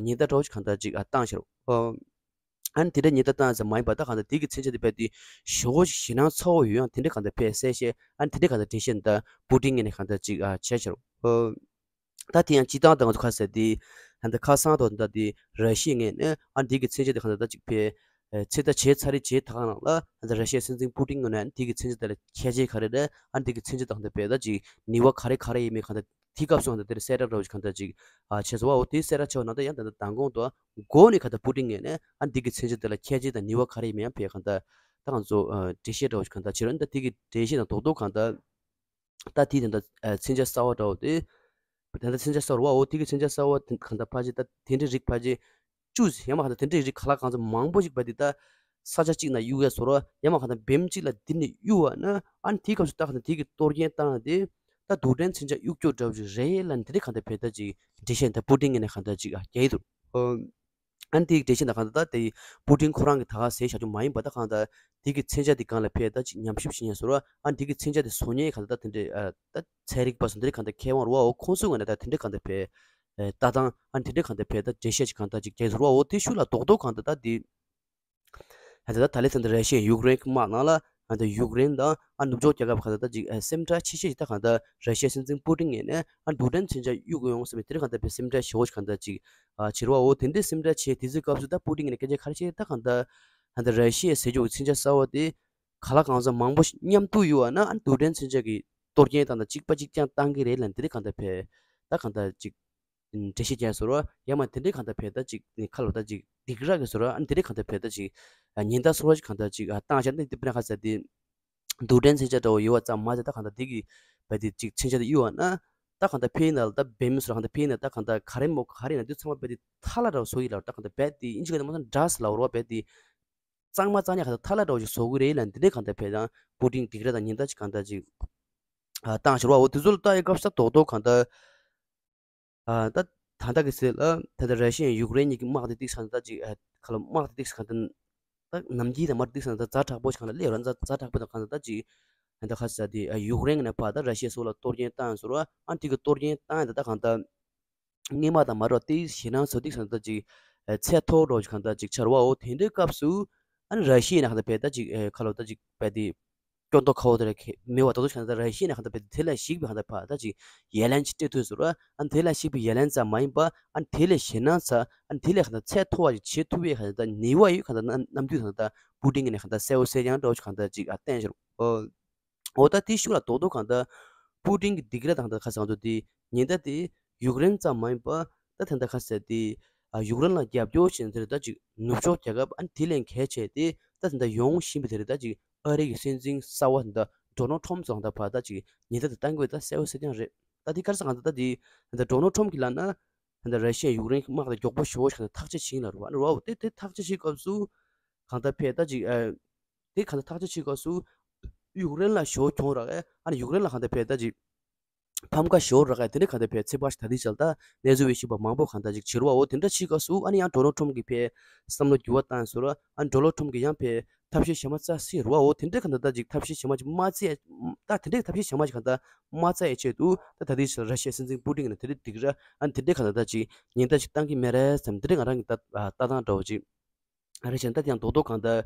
ཉེན་བརྡ་འདྲ་བོ་ཞིག་གང་ལྟར་ཅིག་བཏང་ཤག་རོ། ཨ་ནི་དེ་འདྲས་ཉེན་བརྡ་བཏང་ཙམ་མ་ཡིན་པ་ད་གང་ལྟར་དེ་གི་མཚོན་ཆ་དེ་བས་དེ་ཞེ་པོ་ཞིག་ཞེད་སྣང་ཚ་བོ་ཡོད་ཡང་དེ་འདྲས་གང་ལྟར་བས་གསལ་བཤད་ཨ་ནི་དེ་འདྲས་གང་ལྟར་འགྲེལ་བཤད་ད་པུ་ཏིན་ངོས་ནས་གང་ལྟར་ཅིག་བྱས་ཤག་རོ། ད་དེ་ཡང་སྤྱིར་བཏང་ད་ང་ཚོ་ཁ་ཟེར་དེ་ད་ལྟ་ཁ་སང་དང་ད་དེ་ར་ཤི་ཡའི་ངོས་ནས་ཨ་ནི་དེ་གི་མཚོན་ཆ་དེ་གང་ལྟར་ད་ཅིག་བས། ཚེ་ད་བྱས་ཚར་རེ་བྱས་ད་ག་ནང་ལ་ད་ར་ཤི་ཡའི་སྲིད་འཛིན་པུ་ཏིན་ངོས་ནས་ཨ་ནི་དེ་གི་མཚོན་ཆ་དེ་ལ་ཁྱད་ཆོས་ག་རེ་རེད། ཨ་ནི་དེ་གི་མཚོན་ཆ་དང་ད་བས་ད་ཅིག་ནུས་པ་ག་རེ་ག་རེ་ཡིན་མིན་གང་ལྟར་དེ་སྐབས་སུ་གང་ལྟར་དེ་ལ་གསལ་བསྒྲགས་འདྲ་བོ་ཞིག་གང་ལྟར་ཅིག་བྱས་སོང་བ། འོ་དེ་གསལ་བསྒྲགས་བྱས་པ་ནང་ད་ཡང་ད་ལྟ་མདང་དགོང་དུ་མགོ་ནས་གང་ལྟར་པུ་ཏིན་ངོས་ནས་ཨ་ནི་དེ་གི་མཚོན་ཆ་དེ་ལ་ཁྱད་ཆོས་དང་ནུས་པ་ག་རེ་ཡིན་མིན་ཡང་བས་གང་ལྟར་ད་ང་ཚོ་འགྲེལ་བཤད་འདྲ་བོ་ཞིག་གང་ལྟར་བྱས་རོགས། ཨ་ནི་ད་དེ་གི་འགྲེལ་བཤད་དང་རྡོག་རྡོག་གང་ལྟར། ད་དེ་ད་ལྟ་མཚོན་ཆ་གསར་བ་འདྲ་བོ་དེ། ད་ལྟ་མཚོན་ཆ་གསར་བ་འོ་དེ་གི་མཚོན་ཆ་གསར་བ་དེ་གང་ལྟར་ཕལ་ཆེར་ད་དེ་འདྲའི་རིགས་ཕལ་ཆེར་བཅུ་ཡང་མ་གང་ལྟར་དེ་འདྲའི་རིགས་ག་ལ་གང་འཚམ་མང་པོ་ཞིག་བས་དེ་ད་ས་ཆ་གཅིག་ནང་གཡུག་ཡ་བཟོ་ར་ཡང་མ་གང་ལྟར་བེམ་གཅིག་ལ་དེ་ནས་གཡུག་བ་ན་ཨ་ནི་དེའི་སྐབས་སུ་ད་གང་ལྟར་དེ་གི་གཏོར་སྐྱོན་བཏང་ཡ་དེ་ད་རྡུལ་ཕྲན་མཚོན་ཆ་གཡུག་སྐྱོར་འདྲ་བོ་ཞིག་རེད་ལབ་ནས་དེ་འདྲའི་གང་ལྟར་བས་ད་ཅིག་འགྲེལ་བཤད་ད་པུ་ཏིན་ངོས་ནས་གང་ལྟར་ཅིག་ཨ་རྒྱག་གི་འདུག་ཨོ། ཨ་ནི་དེའི་འགྲེལ་བཤད་ད་གང་ལྟར་ད་དེ་པུ་ཏིན་ཁོ་རང་གིས་ད་ག་ཟེར་བཞག་རྒྱུ་མ་ཡིན་པ། ད་གང་ལྟར་དེ་གི་མཚོན་ཆ་དེ་སྒང་ལ་ཕར་ད་ཅིག་ཉམས་ཞིབ་བྱེད་མཁན་ཟེར་བ། ཨ་ནི་དེ་གི་མཚོན་ཆ་དེ་བཟོ་མཁན་གང་ལྟར་ད་དེ་འདྲའི་ཨ་ད་ཚན་རིག་པ་ཟེར་འདི་འདྲའི་གང་ལྟར་མཁས་དབང་རེད་བ། འོ་ཁོང་ཚོའི་ངོས་ནས་ད་དེ་འདྲའི་གང་ལྟར་ཕར་ཨེ་ལྟ་སྟངས། ཨ་ནི་དེ་འདྲའི་གང་ལྟར་ཕར་ད་འགྲེལ་བཤད་ཅིག་གང་ལྟར་ཅིག་རྒྱག་ཟེར་བ། འོ་དེ་ཤུགས་ལ་རྡོག་རྡོག་གང་ལྟར་ད་དེ། ད་ལྟ་ད་ལན་ཚན་འདི་ར་ཤི་ཡ་ཡུཀ་རེན་གྱི་དམག་ནང་ལ་ཨ་ད་ཡུཀ་རེན་དང་ཨ་ནུབ་ཕྱོགས་རྒྱལ་ཁབ་གང་ལྟར་ད་ཅིག་ཨ་སེམས་ཁྲལ་ཆེ་ཤོས་ཅིག་ད་གང་ལྟར་ར་ཤི་ཡའི་སྲིད་འཛིན་པུ་ཏིན་ངོས་ནས་ཨ་རྡུལ་ཕྲན་མཚོན་ཆ་གཡུག་ཡོང་ཟེར་བའི་དེ་འདྲ་གང་ལྟར་ཕར་སེམས་ཁྲལ་ཞེ་པོ་ཅིག་གང་ལྟར་ཅིག་ཨ་བྱེད་རེད་བ། འོ་དེ་འདྲའི་སེམས་ཁྲལ་བྱེད་དེ་ཚོའི་སྐབས་སུ་ད་པུ་ཏིན་ངོས་ནས་སྐད་ཆ་ག་རེ་བཤད། ད་གང་ལྟར་ཨ་ད་ར་ཤི་ཡས་ཟེར་རྒྱུ་གི་མཚོན་ཆ་གསར་བ་དེ་གང་ལ་གང་འཚམ་མང་པོ་ཞིག་མཉམ་དུ་ཡོད་པ་ན་ཨ་རྡུལ་ཕྲན་མཚོན་ཆ་གི་གཏོར་སྐྱོན་བཏང་དང་གཅིག་པ་གཅིག་རྐྱང་བཏང་གི་རེད་ལབ་འདི་འདྲ་གང་ལྟར་ཕར་ད་གང་ལྟར་ཅིག་འགྲེལ་བཤད་རྒྱག་ཟེར་བ། ཡང་མ་དེ་འདྲའི་གང་ལྟར་ཕར་ད་ཅིག་ཁ་ལོ་ད་ཅིག་སྡིགས་ར་གི་ཟེར་བ། ཨ་ནི་དེ་འདྲའི་གང་ལྟར་ཕར་ད་ཅིག་ཉེན་བརྡ་ཚོར་བ་ཅིག་གང་ལྟར་ཅིག་བཏང་བཞག་ན། དེ་དཔེར་ན་ཁ་ཟེར་དེ་རྡུལ་ཕྲན་མཚོན་ཆ་འདྲ་བོ་ཡོད་པ་ཙམ་མ་ཟད། ད་གང་ལྟར་དེ་གི་ཕར་དེ་ཅིག་མཚོན་ཆ་དེ་གཡུག་པ་ན་ད་གང་ལྟར་ཕར་ཡིན་ན་ད་བེད་མེད་ཟེར་བ། གང་ལྟར་ཕར་ཡིན་ན་ད་གང་ལྟར་ག་རེ་མོ་ག་རེ་ཡིན་ན་དེ་ཚང་མ་ཕར་དེ་ཐལ་བ་འདྲ་བོ་བཟོ་ཡི་ལབ། ད་གང་ལྟར་ཕར་དེ་ཨིན་ཇི་སྐད་དུ་མ་སོང་འདྲ་ཟེར་ལབ་རེད་བ། ཕར་དེ་གཙང་མ་གཙང་རྐྱང་གང་ལྟར་ཐལ་བ་འདྲ་བོ་ཞིག་བཟོ་གི་རེད་ལབ་འདི་འདྲའི་གང་ལྟར་ཕར་ད་པུ་ཏིན་སྡིགས་ར་དང་ཉེན་བརྡ་ཅིག་གང་ལྟར་ཅིག་ཨ་བཏང་ཞོར་བ། འོ་དེ་ཚོ་ལ་ལྟ་ཡི་སྐབས་སུ་རྡོག་རྡོག་གང་ལྟར་ཨ་ད་ད་ལྟ་གི་ཚེ་ལ་ད་ལྟ་ར་ཤི་ཡ་ཡུཀ་རེན་གཉིས་ཀྱི་དམག་དེ་ཏིག་སང་ད་ཅིག་ཨ་ཁ་ལོ་དམག་དེ་ཏིག་སང་ད་ད་ནམ་རྒྱུན་དང་མར་ཏིག་སང་ད་ཛ་དྲག་པོ་ཞིག་གང་ལ་སླེབས་ར། ཛ་ཛ་དྲག་པོ་དང་གང་ལྟར་ད་ཅིག་ཨ་ད་ཁ་ས་དེ་ཨ་ཡུཀ་རེན་ནས་ཕར་ད་ར་ཤི་ཡ་སོགས་ལ་གཏོར་སྐྱོན་བཏང་ཞོར་བ། ཨ་དེ་གི་གཏོར་སྐྱོན་བཏང་ཡ་ད་ད་གང་ལྟར། སྔོན་མ་དང་མ་འདྲ་བ་དེ་ཞེད་སྣང་ཚོ་ཏིག་སང་ད་ཅིག་ཚད་མཐོ་རོ་ཅིག་གང་ལྟར་ཅིག་ཆགས་རེད་བ། འོ་དེ་འདྲའི་སྐབས་སུ་ཨ་ནི་ར་ཤི་ཡ་ནས་གང་ལྟར་ཕར་ད་ཅིག་ཁ་ལོ་ད་ཅིག་ཕར་དེ་སྐྱོན་ཏོག་ཁ་བོ་དེ་ར་མེད་པ། ད་དུང་གང་ལྟར་ར་ཤི་ཡ་ནས་གང་ལྟར་ཕར་དེ་ལས་ཞིག་པའི་གང་ལྟར་ཕར་ད་ཅིག་ཡ་ལན་ཅིག་སྤྲད་ཐུབ་ཟེར་བ། ཨ་ནི་དེ་ལས་ཞིག་པའི་ཡ་ལན་ཙམ་མ་ཡིན་པ། ཨ་ནི་དེ་ལས་ཞེད་སྣང་ཚ། ཨ་ནི་དེ་ལས་གང་ལྟར་ཚད་མཐོ་བ་ཅིག་བྱེད་ཐུབ་པའི་གང་ལྟར་ནུས་པ་ཡོད་གང་ལྟར་རྣམ་འགྱུར་གང་ལྟར་པུ་ཏིན་གྱི་ནས་གང་ལྟར་གསལ་པོ་གསལ་རྐྱང་འདྲ་བོ་ཅིག་གང་ལྟར་ཅིག་ཨ་བསྟན་ཞོར། འོ། འོ་ད་དེ་ཤུགས་ལ་རྡོག་རྡོག་གང་ལྟར་པུ་ཏིན་གྱི་སྡིགས་ར་དང་ད་ཁ་སང་དུ་དེ་ཉེན་བརྡ་དེ་ཡུཀ་རེན་ཙམ་མ་ཡིན་པ། ད་ད་ལྟ་ཁ་ཟེར་དེ་ཨ་ཡུཀ་རེན་ལ་རྒྱབ་སྐྱོར་བྱེད་མཁན་དེ་རེད། ད་ཅིག་ནུབ་ཕྱོགས་རྒྱལ་ཁབ་ཨ་ནི་དེ་ལས་གལ་ཆེ་དེ་ད་ད་ལྟ་ཡོང་བཞིན་པའི་དེ་རེད། ད་ཅིག་ཨ་རི་གི་སྲིད་འཛིན་གསར་བ་ད་ལྟ་ཌོ་ནལ་ཊམ་ཚོ་ད་ཕར་ད་ཅིག་ཉེན་བརྡ་དེ་བཏང་དགོས་ད་གསལ་པོ་གསལ་རྐྱང་རེད། ད་དེ་ག་རེ་ཟེར་གང་ལྟར་ད་དེ་ད་ལྟ་ཌོ་ནལ་ཊམ་གྱིས་ལབ་ན། ད་ལྟ་ར་ཤི་ཡ་ཡུཀ་རེན་གྱི་དམག་དང་མགྱོགས་པོ་ཞེ་པོ་ཞིག་གང་ལྟར་ཐག་གཅོད་བྱེད་ཀྱི་ཡིན་ལབ་རེད་བ། ཨ་ནི་རེད་བ། འོ་དེ་དེ་ཐག་གཅོད་བྱེད་སྐབས་སུ་གང་ལྟར་ཕར་ད་ཅིག་ཨ། དེ་གང་ལྟར་ཐག་གཅོད་བྱེད་སྐབས་སུ་ཡུཀ་རེན་ལ་ཞེ་པོ་གྱོང་རག་ཡ། ཨ་ནི་ཡུཀ་རེན་ལ་གང་ལྟར་ཕར་ད་ཅིག་ཕམ་ཁ་ཞེ་པོ་རག་ཡ། དེ་འདྲ་གང་ལྟར་ཕར་ཚིག་ཕར་ཞིག་ད་དེ་ཅག་ད་གནས་ཚུལ་བའི་ཤེས་པ་མང་པོ་གང་ལྟར་ཅིག་བྱེད་རེད་བ། འོ་དེ་འདྲ་བྱེད་སྐབས་སུ་ཨ་ནི་ཡང་ཌོ་ནལ་ཊམ་གྱིས་ཕར་བསམ་བློ་འགྱུར་བ་བཏང་ཟེར་བ། ཨ་ནི་ཌོ་ནལ་ཊམ་གྱིས་ཡང་ཕར་ཐབས་ཤེས་གཞན་མ་བཙལ་སྲིད་རེད་བ། འོ་དེ་འདྲ་གང་ལྟར་ད་ཅིག་ཐབས་ཤེས་གཞན་མ་ཅིག་མ་བཙལ་ཡ། ད་དེ་འདྲའི་ཐབས་ཤེས་གཞན་མ་ཅིག་གང་ལྟར་མ་བཙལ་ཡ་ཆེད་དུ་ད་ད་དེ་ཅིག་ར་ཤི་ཡའི་སྲིད་འཛིན་པུ་ཏིན་གྱི་ནས་དེ་འདྲའི་སྡིགས་ར། ཨ་ནི་དེ་འདྲའི་གང་ལྟར་ད་ཅིག་ཉེན་བརྡ་ཅིག་བཏང་གི་མེད་རེད་བསམ། དེ་འདྲའི་ང་རང་གི་ལྟ་ལྟ་སྟངས་འདྲ་བོ་ཅིག་རེད་བྱས་ན། ད་དེ་ཡང་རྡོག་རྡོག་གང་ལྟར་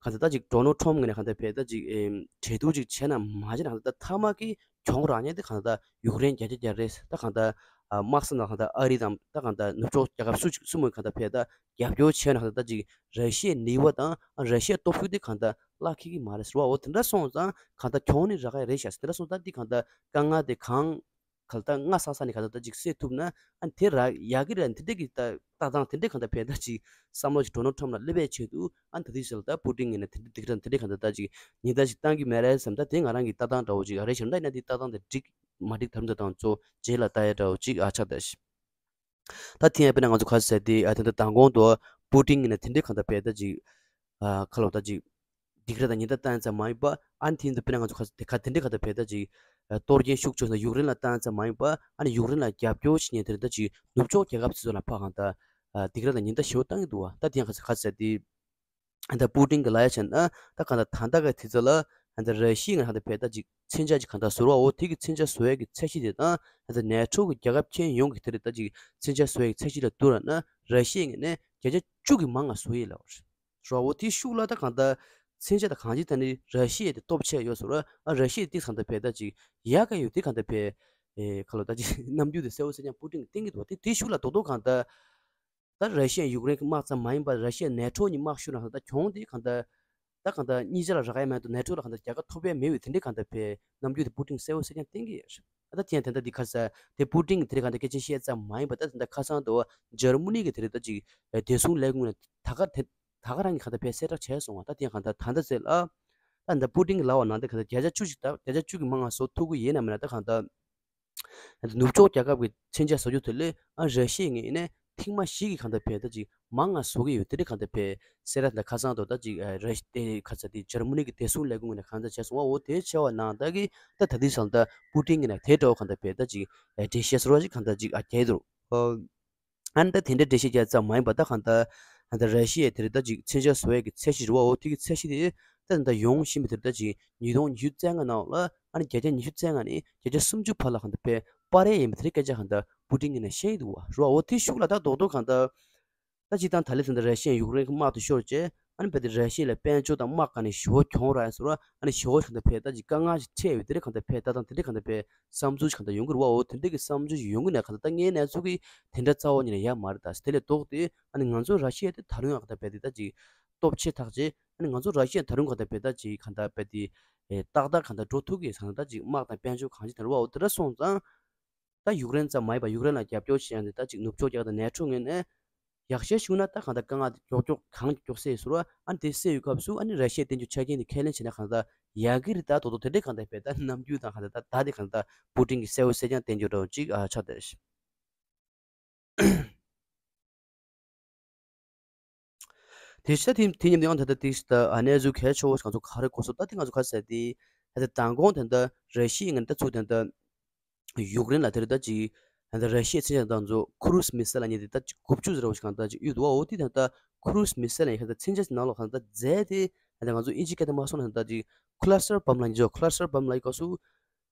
གང་ལྟར་ད་ཅིག་ཌོ་ནལ་ཊམ་ངོས་ནས་གང་ལྟར་ཕར་ད་ཅིག་ཨེམ་གྲོས་བསྡུར་ཅིག་བྱས་ན་མ་བྱས་ན། གང་ལྟར་ད་མཐའ་མ་གི་གྱོང་རག་མཁན་དེ་གང་ལྟར་ད་ཡུཀ་རེན་བརྒྱ་ཆ་བརྒྱ་རེད། ད་གང་ལྟར་ཨ་དམག་ས་ནང་གང་ལྟར་ཨ་རི་དང་ད་གང་ལྟར་ནུབ་ཕྱོགས་རྒྱལ་ཁབ་སུ་སུ་མོ་གང་ལྟར་ཕར་ད་རྒྱབ་སྐྱོར་བྱས་ན། གང་ལྟར་ད་ཅིག་ར་ཤི་ཡའི་ནུས་པ་དང་ར་ཤི་ཡའི་སྟོབས་ཤུགས་དེ་གང་ལྟར་བརླག་འགྲོ་གི་མ་རེད་ཟེར་བ། འོ་དེ་འདྲ་སོང་ཙང་གང་ལྟར་གྱོང་ནི་རག་གི་རེད་ཤག་ཟེར། དེ་འདྲ་སོང་ཙང་འདི་གང་ལྟར་དཀའ་ངལ་དེ་གང་གང་ལྟར་སྔ་ས་ས་ནས་གང་ལྟར་ད་ཅིག་སེལ་ཐུབ་ན། ཨ་ནི་དེ་རག་ཡག་གི་རེད། དེ་འདྲ་གི་ལྟ་ལྟ་སྟངས་དེ་འདྲ་གང་ལྟར་ཕར་ད་ཅིག་བསམ་བློ་ཅིག་ཌོ་ནལ་ཊམ་ལ་སླེབས་པའི་ཆེད་དུ། ཨ་ནི་ད་དེ་ཞིག་ལ་ད་པུ་ཏིན་ངོས་ནས་དེ་འདྲ་སྡིགས་ར་དེ་འདྲ་གང་ལྟར་ད་ཅིག་ཉེན་བརྡ་ཅིག་བཏང་གི་མེད་རེད་བསམ། ད་དེ་ང་རང་གི་ལྟ་སྟངས་འདྲ་བོ་ཅིག་ཨ་རེད་ཤག། ད་ཡིན་ན་དེ་ལྟ་སྟངས་དེ་འགྲིག་མ་འགྲིག་དམ་བཅའ་དང་གཙོ་རྗེས་ལ་ལྟ་ཡ་འདྲ་བོ་ཅིག་ཨ་ཆགས་ད་ཤག། ད་དེ་ཡང་དཔེར་ན་ང་ཚོ་ག་ཟེར་དེ་ཨ་དེ་འདྲ་མདང་དགོང་དུ་པུ་ཏིན་ངོས་ནས་དེ་འདྲ་གང་ལྟར་ཕར་ད་ཅིག་ཨ་ཁ་ལོ་ད་ཅིག་སྡིགས་ར་དང་ཉེན་བརྡ་བཏང་ཙམ་མ་ཡིན་པ། ཨ་ནི་དེ་འདི་དཔེར་ན་ང་ཚོ་ཁ་དེ་ཁ་དེ་འདྲའི་ཁ་ད་ཕར་ད་ཅིག་ཨ་གཏོར་སྐྱོན་ཤུགས་ཆེ་ན་ཡུཀ་རེན་ལ་བཏང་ཙམ་མ་ཡིན་པ། ཨ་ནི་ཡུཀ་རེན་ལ་རྒྱབ་སྐྱོར་བྱེད་མཁན་དེ་རེད། ད་ཅིག་ནུབ་ཕྱོགས་རྒྱལ་ཁབ་ཚོ་ལ་ཕར་གང་ད་ཨ་སྡིགས་ར་དང་ཉེན་བརྡ་ཞེ་པོ་བཏང་གི་འདུག་བ། ད་དེ་ཡང་ཁ་ཁ་ཟེར་དེ་ད་པུ་ཏིན་གྱི་ལབ་ཡ་བྱས་ན། ད་གང་ད་ད་ལྟ་ག་དེ་ཚོ་ལ་ད་ར་ཤི་ཡ་ངོས་ནས་ད་ཕར་ད་ཅིག་མཚོན་ཆ་ཅིག་གང་ད་བཟོ་ར། འོ་དེ་གི་མཚོན་ཆ་བཟོ་ཡ་གི་ཚད་གཞི་དེ་དང་ད་ནེ་ཊོ་གི་རྒྱལ་ཁབ་ཁྱོན་ཡོངས་ཀྱི་དེ་རེད། ད་ཅིག་མཚོན་ཆ་བཟོ་ཡ་གི་ཚད་གཞི་ལ་བསྡུར་བ་ན། ར་ཤི་ཡའི་ངོས་ནས་བརྒྱ་ཆ་བཅུ་གི་མང་ང་བཟོ་ཡི་ལབ་པ་རེད། ར་འོ་དེའི་ཤུགས་ལ་ད་གང་ལྟར་མཚོན་ཆ་ད་གང་ཅི་ད་ནི་ར་ཤི་ཡ་དེ་སྟོབས་ཆེ་ཡོད་ཟེར་བ། ཨ་ར་ཤི་ཡ་དེ་གང་ལྟར་ཕར་ད་ཅིག་ཡག་ག་ཡོད་དེ་གང་ལྟར་ཕར་ཨེ་ཁ་ལོ་ད་ཅིག་རྣམ་འགྱུར་དེ་གསལ་པོ་གསལ་རྐྱང་པུ་ཏིན་གྱིས་བསྟན་གྱི་འདུག་བ། དེ་དེའི་ཤུགས་ལ་རྡོག་རྡོག་གང་ལྟར་ད་ར་ཤི་ཡ་ཡུཀ་རེན་གྱི་དམག་ཙམ་མ་ཡིན་པར་ར་ཤི་ཡ་ནེ་ཊོ་གཉིས་དམག་ཤུགས་རང་ད་གྱོང་དེ་གང་ལྟར་ད་གང་ལྟར་གཉིས་ཆ་ལ་རག་ཡ་མེད་དུ་ནེ་ཊོ་ལ་གང་ལྟར་རྒྱལ་ཁ་ཐོབ་ཡ་མེད་པའི་དེ་འདྲའི་གང་ལྟར་ཕར་རྣམ་འགྱུར་དེ་པུ་ཏིན་གསལ་པོ་གསལ་རྐྱང་བསྟན་གྱི་ཡོད་རེད། ད་དེ་ཡང་དེ་འདྲ་འདི་ཁ་ས་དེ་པུ་ཏིན་གྱིས་དེ་རིང་གང་ལྟར་སྐད་ཆ་བཤད་ཙམ་མ་ཡིན་པ། ད་དེ་འདྲ་ཁ་སང་དུ་འཇར་མ་ནི་གི་དེ་རིང་ད་ཅིག་བདེ་སྲུང་ལས་ཁུངས་ནས་ད་ག་དེ་ད་ག་རང་གི་གང་ལྟར་ཕར་གསལ་བསྒྲགས་བྱས་སོང་བ། ད་དེ་ཡང་གང་ལྟར་ད་ལྟ་ཚེ་ལ་ད་འདི་པུ་ཏིན་གྱིས་ལབ་པ་ནང་དེ་གང་ལྟར་བརྒྱ་ཆ་བཅུ་ཞིག་ད་བརྒྱ་ཆ་བཅུ་གི་མང་ང་བཟོ་ཐུབ་ཀྱི་ཡིན་ནམ་མིན་ན། ད་གང་ལྟར་ནུབ་ཕྱོགས་རྒྱལ་ཁབ་ཀྱི་མཚོན་ཆ་བཟོ་རྒྱུ་དེ་ལས་ཨ་ར་ཤི་ཡའི་ངོས་ནས་ཐེངས་མ་བཞི་གི་གང་ལྟར་ཕར་ད་ཅིག་མང་ང་བཟོ་གི་ཡོད། དེ་འདྲའི་གང་ལྟར་ཕར་གསལ་བསྒྲགས་ད་ཁ་སང་དུ་ད་ཅིག་ཨ་ར་ཤི་དེ་ཁ་ས་དེ་འཇར་མ་ནི་གི་བདེ་སྲུང་ལས་ཁུངས་ངོས་ནས་གང་ལྟར་བྱས་སོང་བ། འོ་དེ་བྱས་པ་ནང་ད་གི་ད་ད་ལྟའི་ཆར་ད་པུ་ཏིན་གྱིས་ནས་དེ་འདྲ་བོ་གང་ལྟར་ཕར་ད་ཅིག་ཨ་འགྲེལ་བཤད་ཟེར་བ་ཅིག་གང་ལྟར་ཅིག་ཨ་རྒྱག་གི་འདུག་ཨ། ཨ་ནི་ད་དེ་འདྲའི་འགྲེལ་བཤད་རྒྱག་ཙམ་མ་ཡིན་པ། ད་གང་ལྟར་ཨ་ད་ར་ཤི་ཡའི་དེ་རེད། ད་ཅིག་མཚོན་ཆ་བཟོ་ཡས་ཀྱི་ཚད་གཞི་རེད་བ། འོ་དེ་གི་ཚད་གཞི་དེ་ད་ད་ཡོང་བཞིན་པའི་དེ་རེད། ད་ཅིག་ཉིས་སྟོང་ཉི་ཤུ་རྩ་ལྔ་ནང་ལ་ཨ་ནི་བརྒྱ་ཆ་ཉི་ཤུ་རྩ་ལྔ་ནས་བརྒྱ་ཆ་སུམ་ཅུ་བར་ལ་གང་ལྟར་དཔེ་སྤར་ཡས་ཡིན་པའི་དེ་རེད། སྐད་ཆ་གང་ལྟར་པུ་ཏིན་གྱིས་ནས་བཤད་ཡི་འདུག་བ། རེད་བ། འོ་དེ་ཤུགས་ལ་ད་རྡོག་རྡོག་གང་ལྟར། ད་སྤྱིར་བཏང་ད་ལན་ཚོ་འདི་ར་ཤི་ཡས་ཡུཀ་རེན་གྱི་དམག་དེ་ཤོར་རྗེས་ཨ་ནི་རྦད་དེ་ར་ཤི་ཡ་ལ་དཔལ་འབྱོར་དང་དམག་གང་ནས་ཞེ་པོ་གྱོང་རག་ཡ་ཟེར་བ། ཨ་ནི་ཞེ་པོ་ཞིག་ད་ཕེ་ད་ཅིག་དཀའ་ངལ་ཞིག་འཕྲད་ཡོད། དེ་འདྲ་གང་ལྟར་ཕེ་ད་དང་དེ་འདྲ་གང་ལྟར་ཕེ་བསམ་ཚུལ་ཞིག་གང་ལྟར་ཡོང་གི་རེད་བ། འོ་དེ་འདྲ་གི་བསམ་ཚུལ་ཞིག་ཡོང་གི་ནས་གང་ལྟར་ད་ངའི་གནས་ཚུལ་གི་དེ་འདྲ་རྩ་བ་ཉིད་ནས་ཡོད་མ་རེད། ད་དེ་ལས་ལྡོག་སྟེ་ཨ་ནི་ང་ཚོ་ར་ཤི་ཡ་དེ་ད་རུང་ཡང་གང་ལྟར་ཕེ་དེ་ད་ཅིག་སྟོབས་ཆེ་ཐག་ཆོད། ཨ་ནི་ང་ཚོ་ར་ཤི་ཡ་ད་རུང་གང་ལྟར་ཕེ་ད་ཅིག་གང་ལྟར་ཕེ་དེ་ཏག་ཏག་གང་ལྟར་འགྲོ་ཐུབ་ཀྱི་ས་ན། ད་ཅིག་དམག་དང་དཔལ་འབྱོར་གང་ཅི་དེ་རེད་བ། འོ་དེ་འདྲ་སོང་ཙང་། ད་ཡུཀ་རེན་ཙམ་མ་ཡིན་པར་ཡུཀ་རེན་ལ་རྒྱབ་སྐྱོར་བྱེད་ཡག་དེ་ད་ཅིག་ནུབ་ཕྱོགས་རྒྱལ་ཁབ་དང་ནེ་ཊོ་ངོས་ནས་ཡག་ཤོས་ཤུགས་ན་ད་གང་ལྟར་དཀའ་ངལ་དེ་མགྱོགས་མགྱོགས་གང་མགྱོགས་སེལ་ཟེར་བ། ཨ་ནི་དེ་སེལ་ཡོད་སྐབས་སུ་ཨ་ནི་ར་ཤི་ཡས་བསྟན་རྒྱུ་ཆ་རྐྱེན་དེ་ཁས་ལེན་བྱས་ན་གང་ལྟར་ཡག་གི་རེད། ད་དོ་དོ་དེ་འདྲས་གང་ལྟར་བས་ད་ནམ་རྒྱུན་དང་གང་ལྟར་ད་ད་དེ་གང་ལྟར་པུ་ཏིན་གྱིས་གསལ་བོ་གསལ་རྐྱང་བསྟན་རྒྱུ་འདྲ་བོ་ཅིག་ཨ་ཆགས་བསྡད། དེ་ཤ་དེ་དེ་མཉམ་དུ་ཡང་ད་ལྟ་དེ་ཤ་ད་ཨ་གནས་ཚུལ་གལ་ཆེ་བོ་ཞིག་ང་ཚོ་ག་རེ་གོ་སོང་། ད་དེ་ང་ཚོ་ག་ཟེར་དེ་ད་ལྟ་མདང་དགོང་དེ་འདྲ་ར་ཤི་ཡའི་ངན་ད་ཚུགས་དེ་འདྲ་ཡུཀ་རེན་ལ་དེ་རེད། ད་ཅིག་ད་ལྟ་ར་ཤི་ཡའི་མཚོན་ཆ་དང་ཚོ་ཁུ་རུ་སི་མི་སེལ་ལ་ཉེ་དེ་ད་ཅིག་དགུ་བཅུ་ཟེར་བ་ཞིག་གང་ད་ཅིག་ཡོད་འདུག་བ། འོ་དེ་ད་ལྟ་ཁུ་རུ་སི་མི་སེལ་ལ་ཉེ་ད་མཚོན་ཆ་ཞིག་ནང་ལོགས་གང་ད་རྫས་དེ་ད་ང་ཚོ་ཨིན་ཇི་སྐད་དུ་མ་སོང་ན་ད་ཅིག་cluster bomb་ལ་ཉེ་ཆོག cluster bomb་ལ་ཡི་ག་སུ།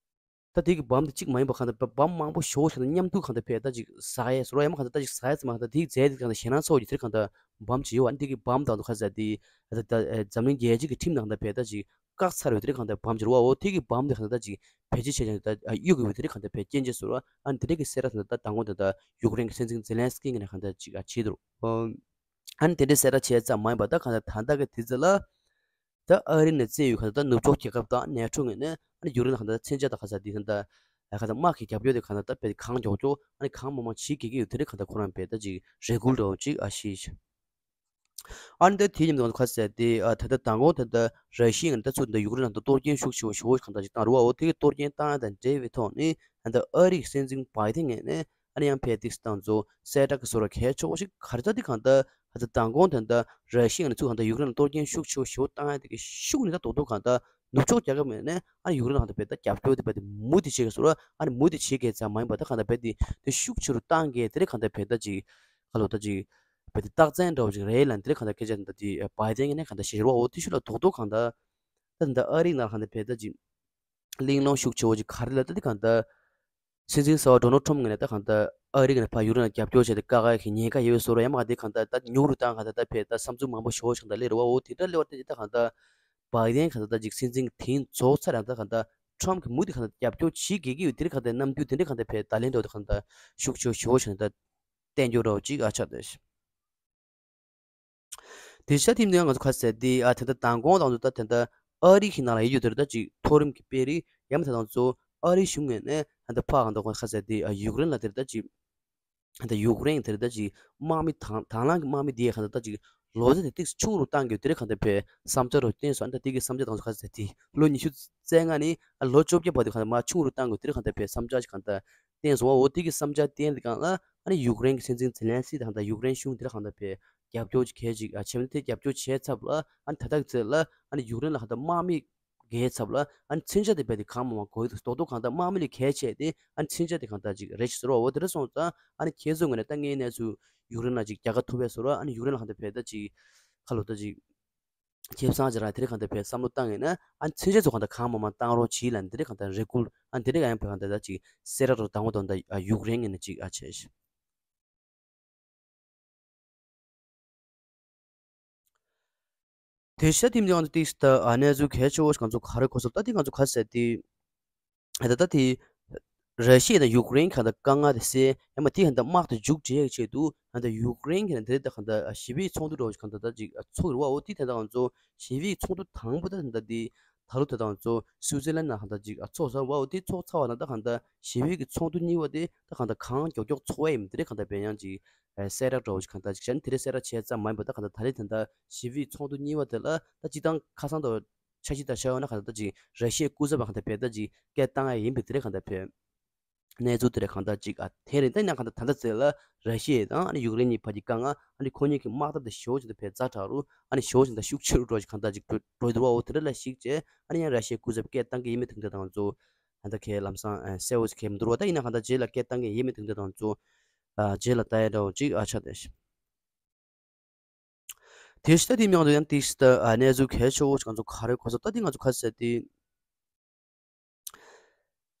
ད་དེ་གི་བམ་དེ་གཅིག་མ་ཡིན་པ་གང་ལྟར་བམ་མང་པོ་ཞེ་པོ་ཞིག་དང་མཉམ་དུ་གང་ལྟར་ཕེ་ད་ཅིག་ཟག་ཡས་ཟེར་བ་ཡང་མ་གང་ལྟར་ད་ཅིག་ཟག་ཡས་ཙམ་མ་གང་ལྟར་དེ་གི་རྫས་དེ་གང་ལྟར་ཞེད་སྣང་ཚ་བོ་ཅིག་དེར་གང་ལྟར་བམ་ཅིག་ཡོད་བ། ཨ་ནི་དེ་གི་བམ་དང་དུ་ཁ་ཟེར་དེ་ད་ད་འཛམ་གླིང་རྒྱལ་སྤྱི་གི་ཁྲིམས་དང་གང་ལྟར་ཕེ་ད་ཅིག་བཀག་ཚར་བའི་དེར་གང་ལྟར་བམ་ཅིག་རེད་བ། འོ་དེ་གི་བམ་དེ་གང་ལྟར་ད་ཅིག་བེད་སྤྱོད་བྱས་ཀྱང་ད་གཡུག་གི་བའི་དེར་གང་ལྟར་ཕེ་རྐྱེན་བྱས་ཟེར་བ། ཨ་ནི་དེ་འདྲ་གི་གསལ་བསྒྲགས་དང་ད་མདང་དགོང་དེ་ད་ཡུཀ་རེན་གི་སྲིད་འཛིན་ཛེ་ལན་སི་ཀི་ངོས་ནས་གང་ལྟར་ཅིག་བྱས་འདུག་ཨ་ནི་དེ་འདྲའི་གསལ་བསྒྲགས་བྱས་ཙམ་མ་ཡིན་པ་ད་གང་ལྟར་ད་ལྟ་གི་དུས་ཚོད་ལ། ད་ཨ་རི་ནས་བཙལ་ཡོད་གང་ལྟར་ད་ནུབ་ཕྱོགས་རྒྱལ་ཁབ་དང་ནེ་ཊོ་ངོས་ནས་ཨ་ནི་ཡུཀ་རེན་ལ་གང་ལྟར་མཚོན་ཆ་དང་ག་ས་དེ་གང་ལྟར་གང་ལྟར་དམག་གི་རྒྱབ་སྐྱོར་དེ་གང་ལྟར་ད་དཔེ་གང་མགྱོགས་མགྱོགས་ཨ་ནི་གང་མང་མང་བྱེད་དགོས་ཀྱི་ཡོད། དེ་འདྲ་གང་ལྟར་ཁོ་རང་བས་ད་ཅིག་རེ་སྐུལ་འདྲ་བོ་ཅིག་ཨ་ཤེས། ཨ་ནི་ད་དེ་མཉམ་དུ་ག་ས་དེ་ཨ་ད་ལྟ་མདང་དགོང་ད་ལྟ་ར་ཤི་ཡ་ནས་ད་ཚུར་ད་ཡུཀ་རེན་ལ་ད་གཏོར་སྐྱོན་ཤུགས་ཆེ་བོ་ཞེ་པོ་གང་ལྟར་ཅིག་བཏང་རེད་བ། འོ་དེ་གི་གཏོར་སྐྱོན་བཏང་ཡ་དང་འབྲེལ་བའི་ཐོག་ནས་ད་ལྟ་ཨ་རིའི་སྲིད་འཛིན་བྷའི་ཏིན་ངོས་ནས། ཨ་ནི་ཡང་ཕེ་ཏིག་སི་དང་ཚོ་གསལ་བསྒྲགས་ཀྱི་བཟོ་འདྲ་གལ་ཆེ་བོ་ཞིག་ག་རེ་ད་འདི་གང་ལྟར་ད་ལྟ་མདང་དགོང་དེ་འདྲ་ར་ཤི་ཡ་ནས་ཚུར་གང་ལྟར་ཡུཀ་རེན་ལ་གཏོར་སྐྱོན་ཤུགས་ཆེ་བོ་ཞེ་པོ་བཏང་ཡ་དེ་གི་ཤུགས་ནི་ད་རྡོག་རྡོག་གང་ལྟར་ནུབ་ཕྱོགས་རྒྱལ་ཁབ་ནས་ཨ་ནི་ཡུཀ་རེན་ལ་གང་ལྟར་བས་ད་རྒྱབ་སྐྱོར་དེ་བས་དེ་མུ་མཐུད་བྱེད་ཀྱི་བཟོ་འདྲ། ཨ་ནི་མུ་མཐུད་བྱེད་ཀྱི་ཙམ་མ་ཡིན་པ་ད་གང་ལྟར་བས་དེ་དེ་ཤུགས་ཆེ་རུ་བཏང་གི་དེ་རེད། གང་ལྟར་བས་ད་ཅིག་ག་ལོ་ད་ཅིག་བས་དེ་རྟགས་མཚན་འདྲ་བོ་ཅིག་རེད་ལབ་དེ་རེད། གང་ལྟར་སྐད་ཆ་འདི་ད་དེ་བྷའི་ཏིན་ངོས་ནས་གང་ལྟར་བཤད་རེད་བ། འོ་དེ་ཤུགས་ལ་རྡོག་རྡོག་གང་ལྟར་ད་འདི་ཨ་རིའི་ནང་གང་ལྟར་བས་ད་ཅིག་གླེང་སློང་ཤུགས་ཆེ་བོ་ཅིག་ག་རེ་ལབ་ད་འདི་གང་ལྟར། སྲིད་འཛིན་གསར་པ་ཌོ་ནལ་ཊམ་ངོས་ནས་ད་གང་ལྟར་ཨ་རི་གི་ནས་ཕར་ཡུཀ་རེན་ལ་རྒྱབ་སྐྱོར་བྱས་ཏེ་བཀག་ཡག་གི་ཉེན་ཁ་ཡོད་བཟོ་འདྲ་ཡང་མ་དེ་གང་ལྟར་ད་ཉུང་རུ་བཏང་གང་ལྟར་ད་ཕེ་ད་བསམ་ཚུལ་མང་པོ་ཞེ་པོ་ཞིག་གང་ལྟར་སླེབས་རེད་བ། འོ་དེ་འདྲ་སླེབས་པ་དེ་ད་གང་ལྟར་བྷའི་ཏིན་གང་ལྟར་ད་ཅིག་སྲིད་འཛིན་དེང་རྫོགས་ཚར་ཡང་ད་གང་ལྟར་ཊམ་གི་མུ་མཐུད་གང་ལྟར་རྒྱབ་སྐྱོར་བྱེད་དགོས་ཀྱི་ཡོད། དེ་རིང་གང་ལྟར་ནམ་རྒྱུན་དེ་འདྲ་གང་ལྟར་ཕེ་ད་ལན་འདྲ་བོ་དེ་གང་ལྟར་ཤུགས་ཆེ་ཞེ་པོ་ཞིག་གང་ལྟར་བསྟན་རྒྱུ་འདྲ་བོ་ཅིག་ཨ་ཆགས་བསྡད། དེ་ཤ་དེ་ནས་ང་ཚོ་ཁ་གསལ་དེ་ཨ་ད་ལྟ་མདང་དགོང་དང་ཚོ་ད་ད་ལྟ་ཨ་རི་གི་ནང་ལ་ཡོད་རྒྱུ་དེ་རེད། ད་ཅིག་མཐོ་རིམ་གྱི་དཔོན་རིགས་ཡང་མ་ད་དང་ཚོ་ཨ་རི་གཞུང་ངོས་ནས་ད་ལྟ་ཕ་གང་ལྟར་ཁ་གསལ་དེ་ཨ་ཡུཀ་རེན་ལ་དེ་རེད། ད་ཅིག་ད་ཡུཀ་རེན་དེ་རེད། ད་ཅིག་དམག་མི་དང་དང་བླངས་ཀྱི་དམག་མི་དེ་གང་ལྟར་ད་ཅིག་ལོ་ཚད་དེ་ཏིག་ཆུང་རུ་བཏང་དགོས་དེ་རེད། གང་ལྟར་ཕེ་བསམ་འཆར་རུ་བཏོན་སོང་། ད་དེ་གི་བསམ་འཆར་དང་ཚོ་ཁ་གསལ་དེ་ལོ་ཉི་ཤུ་རྩ་ལྔ་ནས་ཨ་ལོ་བཅོ་བརྒྱད་བར་དུ་གང་ལྟར་མར་ཆུང་རུ་བཏང་དགོས་དེ་རེད། གང་ལྟར་ཕེ་བསམ་འཆར་ཞིག་གང་ལྟར། བསྟན་སོང་བ། འོ་དེ་གི་བསམ་འཆར་བསྟན་དེ་གང་ལ་ཨ་ནི་ཡུཀ་རེན་གྱི་སྲིད་འཛིན་ཛེ་ལན་སི་དང་ད་ཡུཀ་རེན་གཞུང་དེ་ལ་གང་ལྟར་བས་རྒྱབ་སྐྱོར་གྱི་གལ་ཅིག་ཨ་བྱས་ནས་དེ་རྒྱབ་སྐྱོར་བྱས་ཚབ་ལ་ཨ་ནི་ད་ལྟ་གི་ཚེ་ལ་ཨ་ནི་ཡུཀ་རེན་ལ་གང་ལྟར་དམག་མི་རྒྱག་ཚབ་ལ་ཨ་ནི་མཚོན་ཆ་དེ་བས་དེ་གང་མང་མང་དགོས་ཡོད་འདུག་འདོག་འདོག་གང་ལྟར་དམག་མི་ལས་གལ་ཆེ་དེ་ཨ་ནི་མཚོན་ཆ་དེ་གང་ལྟར་ཅིག་རེད་ཅེས་ཟེར་བ། འོ་དེ་འདྲ་སོང་ཙང་ཨ་ནི་ཁྱེད་ཚོའི་ངོས་ནས་ད་ངའི་གནས་ཚུལ་ཡུཀ་རེན་ལ་ཅིག་རྒྱལ་ཁ་ཐོབ་པས་ཟེར་བ། ཨ་ནི་ཡུཀ་རེན་ལ་གང་ལྟར་བས་ད་ཅིག་ཁ་ལོ་ད་ཅིག་ཁེ་བཟང་ཅིག་རག་དེ་རིང་གང་ལྟར་བས་བསམ་བློ་བཏང་ངེས་ན་ཨ་མཚོན་ཆ་ཚོ་གང་ལྟར་གང་མང་མང་བཏང་རོགས་གྱིས་ལབ་དེ་རིང་གང་ལྟར་རེ་སྐུལ་ཨ་དེ་རིང་ཡང་བས་གང་ལྟར་ད་ཅིག་གསལ་བསྒྲགས་རོགས་དང་པོ་དང་ད་ཡུཀ་རེན་ངོས་ནས་ཅིག་ཨ་བྱས་ཤིག་དེ་ཤ་དེ་མིན་ང་ཚོ་ཏིག་ད་ཨ་གནས་ཚུལ་གལ་ཆེ་བོ་ཞིག་ང་ཚོ་ག་རེ་གོ་སོང་། ད་དེ་ང་ཚོ་ག་ཟེར་དེ། ད་ལྟ་དེ་ར་ཤི་ཡ་དང་ཡུཀ་རེན་གང་ལྟར་དཀའ་ངལ་དེ་སེལ་ཡང་མ་དེ་གང་ལྟར་དམག་དེ་མཇུག་སྒྲིལ་ཡག་ཆེད་དུ་གང་ལྟར་ཡུཀ་རེན་གྱི་ནང་དེ་ལྟར་གང་ལྟར་ཞི་བའི་ཚོགས་འདུ་འདྲ་བོ་ཞིག་གང་ལྟར་ད་ཅིག་ཚོགས་ཡོད་རེད་བ། འོ་དེ་དེ་ལྟར་ང་ཚོ་ཞི་བའི་ཚོགས་འདུ་དང་པོ་ད་གང་ལྟར་དེ་ད་ལོ་དེ་ལྟར་ང་ཚོ་སུའུ་ཙེར་ལན་ནང་གང་ལྟར་ཅིག་ཚོགས་ཚར་བ། འོ་དེ་ཚོགས་ཚར་བ་ན་ད་གང་ལྟར་ཞི་བའི་གི་ཚོགས་འདུ་གཉིས་པ་དེ་ད་གང་ལྟར་གང་མགྱོགས་མགྱོགས་ཚོགས་ཡ་ཡིན་དེ་རེད། གང་ལྟར་བས་ཡང་ཅིག་གསལ་བསྒྲགས་འདྲ་བོ་ཞིག་གང་ལྟར་ཅིག་བྱས་ན་དེ་རིང་གསལ་བསྒྲགས་བྱས་ཙམ་མ་ཡིན་པ་ད་གང་ལྟར་ད་རེས་དེ་ལྟར་ཞི་བའི་ཚོགས་འདུ་གཉིས་པ་དེ་ལ་ད་སྤྱིར་བཏང་ཁ་སང་དང་། འཆར་གཞི་ལྟར་ཆགས་ཡོང་ན་གང་ལྟར་ད་ཅིག་ར་ཤི་ཡའི་སྐུ་ཚབ་པ་གང་ལྟར་བས་ད་ཅིག་སྐད་བཏང་ཡ་ཡིན་པའི་དེ་རེད། གང་ལྟར་བས་གནས་ཚུལ་དེ་རེད། གང་ལྟར་ཅིག་ཨ་དེ་རེད། ད་ཡིན་ན་གང་ལྟར་ད་ལྟ་ཚེ་ལ་ར་ཤི་ཡ་དང་ཨ་ནི་ཡུཀ་རེན་གཉིས་བར་གྱི་དཀའ་ངལ་ཨ་ནི་ཁོ་གཉིས་ཀྱི་དམག་འཐབ་དེ་ཞེ་པོ་ཅིག་ད་བས་ཛ་དྲག་རུ་ཨ་ནི་ཞེ་པོ་ཅིག་ད་ཤུགས་ཆེ་རུ་འགྲོ་ཅིག་གང་ལྟར་ཅིག་འགྲོ་འགྲོ་འདུག་བ། འོ་དེ་འདྲ་ལ་གཞིགས་བྱས་ཨ་ནི་ཡང་ར་ཤི་ཡའི་སྐུ་ཚབ་སྐད་བཏང་གི་ཡིན་མིན་དེ་འདྲ་དང་ཚོ་ད་ལྟ་ཁས་ལམ་སང་གསལ་བོ་ཞིག་གས་མི་འདུག་བ། ད་ཡིན་ན་གང་ལྟར་རྗེས་ལ་སྐད་བཏང་གི་ཡིན་མིན་དེ་འདྲ་དང་ཚོ། ཨ་རྗེས་ལ་ལྟ་ཡ་འདྲ་བོ་ཅིག་ཨ་ཆགས་བསྡད་ཤག་དེ་ཤི་ད་དེ་མྱང་དུ་ཡང་ཏིག་སི་ད་ཨ་གནས་ཚུལ་གལ་ཆེ་བོ་ཞིག་ང་ཚོ་ག་རེ་གོ་ས་ད་དེ་ང་ཚོ་ཁ་ཟེར་དེ།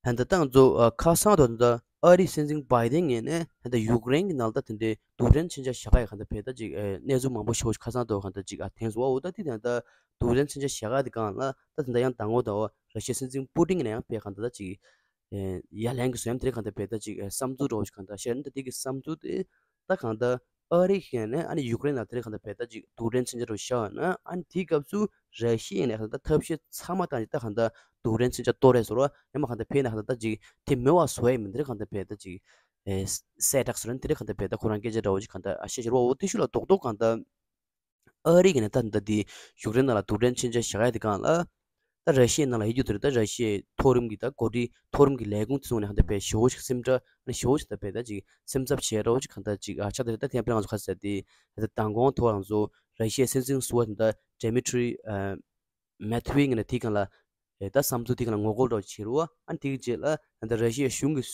ཧན་ད་ཏང་ཚོ་ཨ་ཁ་སང་དུ་ད་ཨ་རི་སྲིད་འཛིན་བྷའི་ཏིན་ངོས་ནས་ཧན་ད་ཡུཀ་རེན་གྱི་ནང་ལ་ད་དེ་འདྲའི་རྡུལ་ཕྲན་མཚོན་ཆ་བཞག་ཡ་ག་ད་བས་ད་ཅིག་ཨ་གནས་ཚུལ་མང་པོ་ཞེ་པོ་ཞིག་ཁ་སང་དུ་ག་ད་ཅིག་ཨ་ཐེངས་སུ་བ་འོ་ད་དེ་ད་ད་རྡུལ་ཕྲན་མཚོན་ཆ་བཞག་ཡ་དེ་གང་ལ་ད་དེ་ད་ཡང་དང་པོ་ད་འོ་ར་ཤི་ཡའི་སྲིད་འཛིན་པུ་ཏིན་ངོས་ནས་ཡང་བས་ག་ད་ད་ཅིག་ཨ་ཡ་ལན་གྱི་བཟོ་ཡ་དེ་རེད་ག་ད་བས་ད་ཅིག་ཨ་བསམ་ཚུལ་འདྲ་བོ་ཞིག་ག་ད་བཤད་ན་ད་དེ་གི་བསམ་ཚུལ་དེ་ད་གང་ད། ཨ་རི་ཞིག་ནས་ཨ་ནི་ཡུཀ་རེན་ལ་དེ་རིང་གང་ལྟར་བས་ད་ཅིག་རྡུལ་ཕྲན་མཚོན་ཆ་རུ་བཞག་ན་ཨ་ནི་དེའི་སྐབས་སུ་ར་ཤི་ཡ་ནས་གང་ལྟར་ཐབས་ཤེས་ཚང་མ་བཏང་ཅིག་ད་གང་ལྟར་རྡུལ་ཕྲན་མཚོན་ཆ་གཏོར་རེད་ཟེར་བ་ཡང་མ་གང་ལྟར་བས་ན་གང་ལྟར་ད་ཅིག་དེ་མེད་པ་བཟོ་ཡ་མིན་དེ་རིང་གང་ལྟར་བས་ད་ཅིག་ཨེ་གསལ་བསྒྲགས་ཟེར་ན་དེ་རིང་གང་ལྟར་བས་ད་ཁོ་རང་སྐད་ཆ་འདྲ་བོ་ཅིག་གང་ལྟར་ཨ་བཤད་ཤེར་བ་འོ་དེ་ཤུ་ལ་རྡོག་རྡོག་གང་ལྟར་ཨ་རི་གི་ནས་ད་ད་དེ་ཡུཀ་རེན་ནང་ལ་རྡུལ་ཕྲན་མཚོན་ཆ་བཞག་ཡ་དེ་གང་ལ། ད་ར་ཤི་ཡའི་ནང་ལ་ཡོད་རྒྱུ་དེ་རེད། ད་ར་ཤི་ཡའི་མཐོ་རིམ་གྱི་ད་འགོ་ཁྲིད་མཐོ་རིམ་གྱི་ལས་ཁུངས་དེ་ཚོ་ནས་ཧ་ད་བས་ཞེ་པོ་ཞིག་སེམས་ཁྲལ་ཨ་ནི་ཞེ་པོ་ཞིག་ད་བས་ད་ཅིག་སེམས་འཚབ་བྱས་ར་བོ་ཅིག་གང་ལྟར་ཅིག་ཨ་ཆགས་ད་རེད། ད་དེ་ཡང་པེ་ང་ཚོ་ཁ་ཟེར་དེ་ད་མདང་དགོང་ཐོག་ང་ཚོ་ར་ཤི་ཡའི་སྲིད་འཛིན་ཟུར་པ་དེ་ད་ཌི་མི་ཊི་རི་ཨ་མེད་ཐི་ཝེ་ངོས་ནས་དེ་གང་ལ་ད་བསམ་ཚུལ་དེ་གང་ལ་ངོ་རྒོལ་འདྲ་བོ་བྱས་ར་བོ་ཨ་ནི་དེ་གི་རྗེས་ལ་ད་ར་ཤི་ཡའི་གཞུང་གི་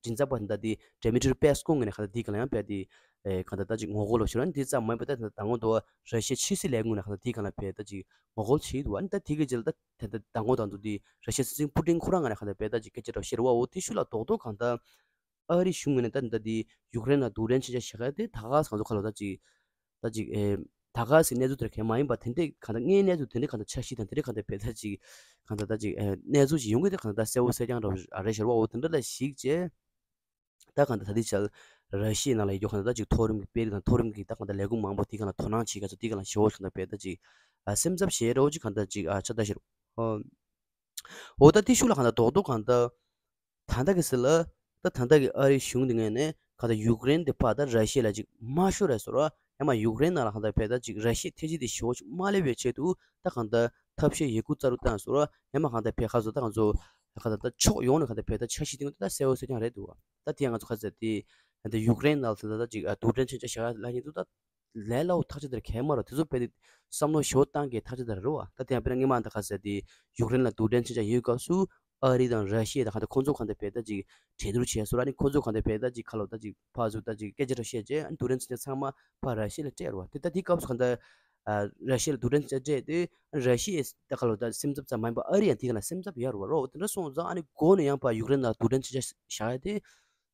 མགྲིན་ཚབ་པ་དེ་ད་དེ་ཌི་མི་ཊི་རི་པེ་སི་ཀོབ་ངོས་ནས་གང་ལྟར་དེ་གང་ལ་ཡང་བས་དེ་ཨེ་གང་ལྟར་ད་ཅིག་ངོ་རྒོལ་འདྲ་བོ་བྱས་ར་ཨ་ནི་དེ་ཙམ་མ་ཡིན་པ་ད་ད་མདང་དགོང་ཐོག་ར་ཤི་ཡའི་ཕྱི་སྲིད་ལས་ཁུངས་ནས་གང་ལྟར་དེ་གང་ལ་བས་ད་ཅིག་ངོ་རྒོལ་བྱས་འདུག་ཨ་ནི་ད་དེ་གི་རྗེས་ལ་ད་ད་ད་མདང་དགོང་དང་དུ་དེ་ར་ཤི་ཡའི་སྲིད་འཛིན་པུ་ཏིན་ཁོ་རང་ངོས་ནས་གང་ལྟར་བས་ད་ཅིག་སྐད་ཆ་འདྲ་བོ་བཤད་ར་བོ་དེ་ཤུ་ལ་རྡོག་རྡོག་གང་ལྟར་ཨ་རི་གཞུང་ངོས་ནས་ད་ད་དེ་ཡུཀ་རེན་ལ་རྡུལ་ཕྲན་མཚོན་ཆ་བཞག་ཡ་དེ་ད་ག་ས་གང་ཚོ་ཁ་ལོ་ད་ཅིག་ད་ཅིག་ཨེ་ད་ག་ས་གནས་ཚུལ་དེ་གས་མ་ཡིན་པ་དེ་འདྲས་གང་ལྟར་དངོས་གནས་ཚུལ་དེ་འདྲས་གང་ལྟར་འཆར་གཞི་དང་དེ་འདྲས་གང་ལྟར་བས་ད་ཅིག་གང་ལྟར་ད་ཅིག་ཨེ་གནས་ཚུལ་ཞིག་ཡོང་གི་དེ་གང་ལྟར་གསལ་པོ་གསལ་རྐྱང་འདྲ་བོ་རེད་ཤར་བ་འོ་དེ་འདྲ་ལ་གཞིགས་བྱས། ད་གང་ལྟར་ད་ལྟའི་ཆར་ར་ཤི་ཡའི་ནང་ལ་ཡོད་རྒྱུ་གང་ལྟར་ད་ཅིག་མཐོ་རིམ་གྱི་དཔེ་རིས་དང་མཐོ་རིམ་གྱི་ད་གང་ལྟར་ལས་ཁུངས་མང་པོ་དེ་གང་ལ་དོ་སྣང་བྱེད་མཁན་ཚོ་དེ་གང་ལ་ཞེ་པོ་ཞིག་གང་ལྟར་བས་ད་ཅིག་ཨ་སེམས་འཚབ་བྱེད་རོགས་ཅིག་གང་ལྟར་ཅིག་ཨ་ཆ་ད་ཤེར། ཨོ་ད་དེ་ཤུགས་ལ་གང་ལྟར་རྡོག་རྡོག་གང་ལྟར་ད་ལྟ་གི་སྲིད་ལ་ད་ད་ལྟ་གི་ཨ་རིའི་གཞུང་དེ་ངོས་ནས་གང་ལྟར་ཡུཀ་རེན་དེ་ཕར་ད་ར་ཤི་ཡ་ལ་ཅིག་མ་ཤོར་རེད་ཟེར་རོ། ཡང་མ་ཡུཀ་རེན་ནང་ལ་གང་ལྟར་བས་ད་ཅིག་ར་ཤི་ཡའི་ཐེ་ཇི་དེ་ཞེ་པོ་ཅིག་མ་སླེབས་པའི་ཆེད་དུ་ད་གང་ལྟར་ཐབས་ཤེས་ཡོད་རྒུ་རྩལ་རུ་བཏང་ཟེར་རོ། ཡང་མ་གང་ལྟར་བས་ཁ་བཟོ་ད་གང་ཚོ་གང་ལྟར་ད་ཕྱོགས་ཡོངས་ནས་གང་ལྟར་བས་ད་འཆར་གཞི་དེ་ད་གསལ་པོ་གསལ་རྐྱང་རེད་འདུག་ད་དེ་ཡང་ང་ཚོ་ཁ་ཟེར་དེ་ད་ཡུཀ་རེན་ནང་ལ་ད་ཅིག་རྡུལ་ཕྲན་མཚོན་ཆ་བཞག་ཡ་ལ་ཉེ་དུ་ད་ལས་སླ་བོ་ཐག་ཆོད་དེར་གལ་མ་རེད། དེ་ཚོ་དཔེ་དེ་བསམ་བློ་ཞོ་བཏང་གི་ཐག་ཆོད་དེར་རེད་བ། ད་དེ་ཡང་དཔེར་ན་སྔོན་མ་ད་ག་ཟེར་དེ་ཡུཀ་རེན་ལ་རྡུལ་ཕྲན་མཚོན་ཆ་ཡོད་སྐབས་སུ་ཨ་རི་དང་ར་ཤི་ཡ་དང་གང་ལྟར་ཁོང་ཚོ་གང་ལྟར་བས་ད་ཅིག་གྲོས་བསྡུར་བྱས་སོང་ར། ནི་ཁོང་ཚོ་གང་ལྟར་བས་ད་ཅིག་ཁ་ལོ་ད་ཅིག་ཕར་ཚུར་ད་ཅིག་སྐད་ཆ་ར་བཤད་རྗེས་རྡུལ་ཕྲན་མཚོན་ཆ་ཚང་མ་ཕར་ར་ཤི་ཡ་ལ་སྤྲད་རེད་བ། དེ་ད་དེ་སྐབས་སུ་གང་ལྟར་ཨ་ར་ཤི་ཡ་ལ་རྡུལ་ཕྲན་མཚོན་ཆ་སྤྲད་དེ་ར་ཤི་ཡ་ད་ཁ་ལོ་ད་སེམས་འཚབ་ཙམ་མ་ཡིན་པ་ཨ་རི་ཡང་དེ་ག་ལ་སེམས་འཚབ་ཡོད་རེད་བ། རོ་དེ་འདྲ་སོང་ཙང་ཨ་ནི་འགོ་ནས་ཡང་ཕར་ཡུཀ་རེན་ལ་རྡུལ་ཕྲན་མཚོན་ཆ་བཞག་ཡ་དེ།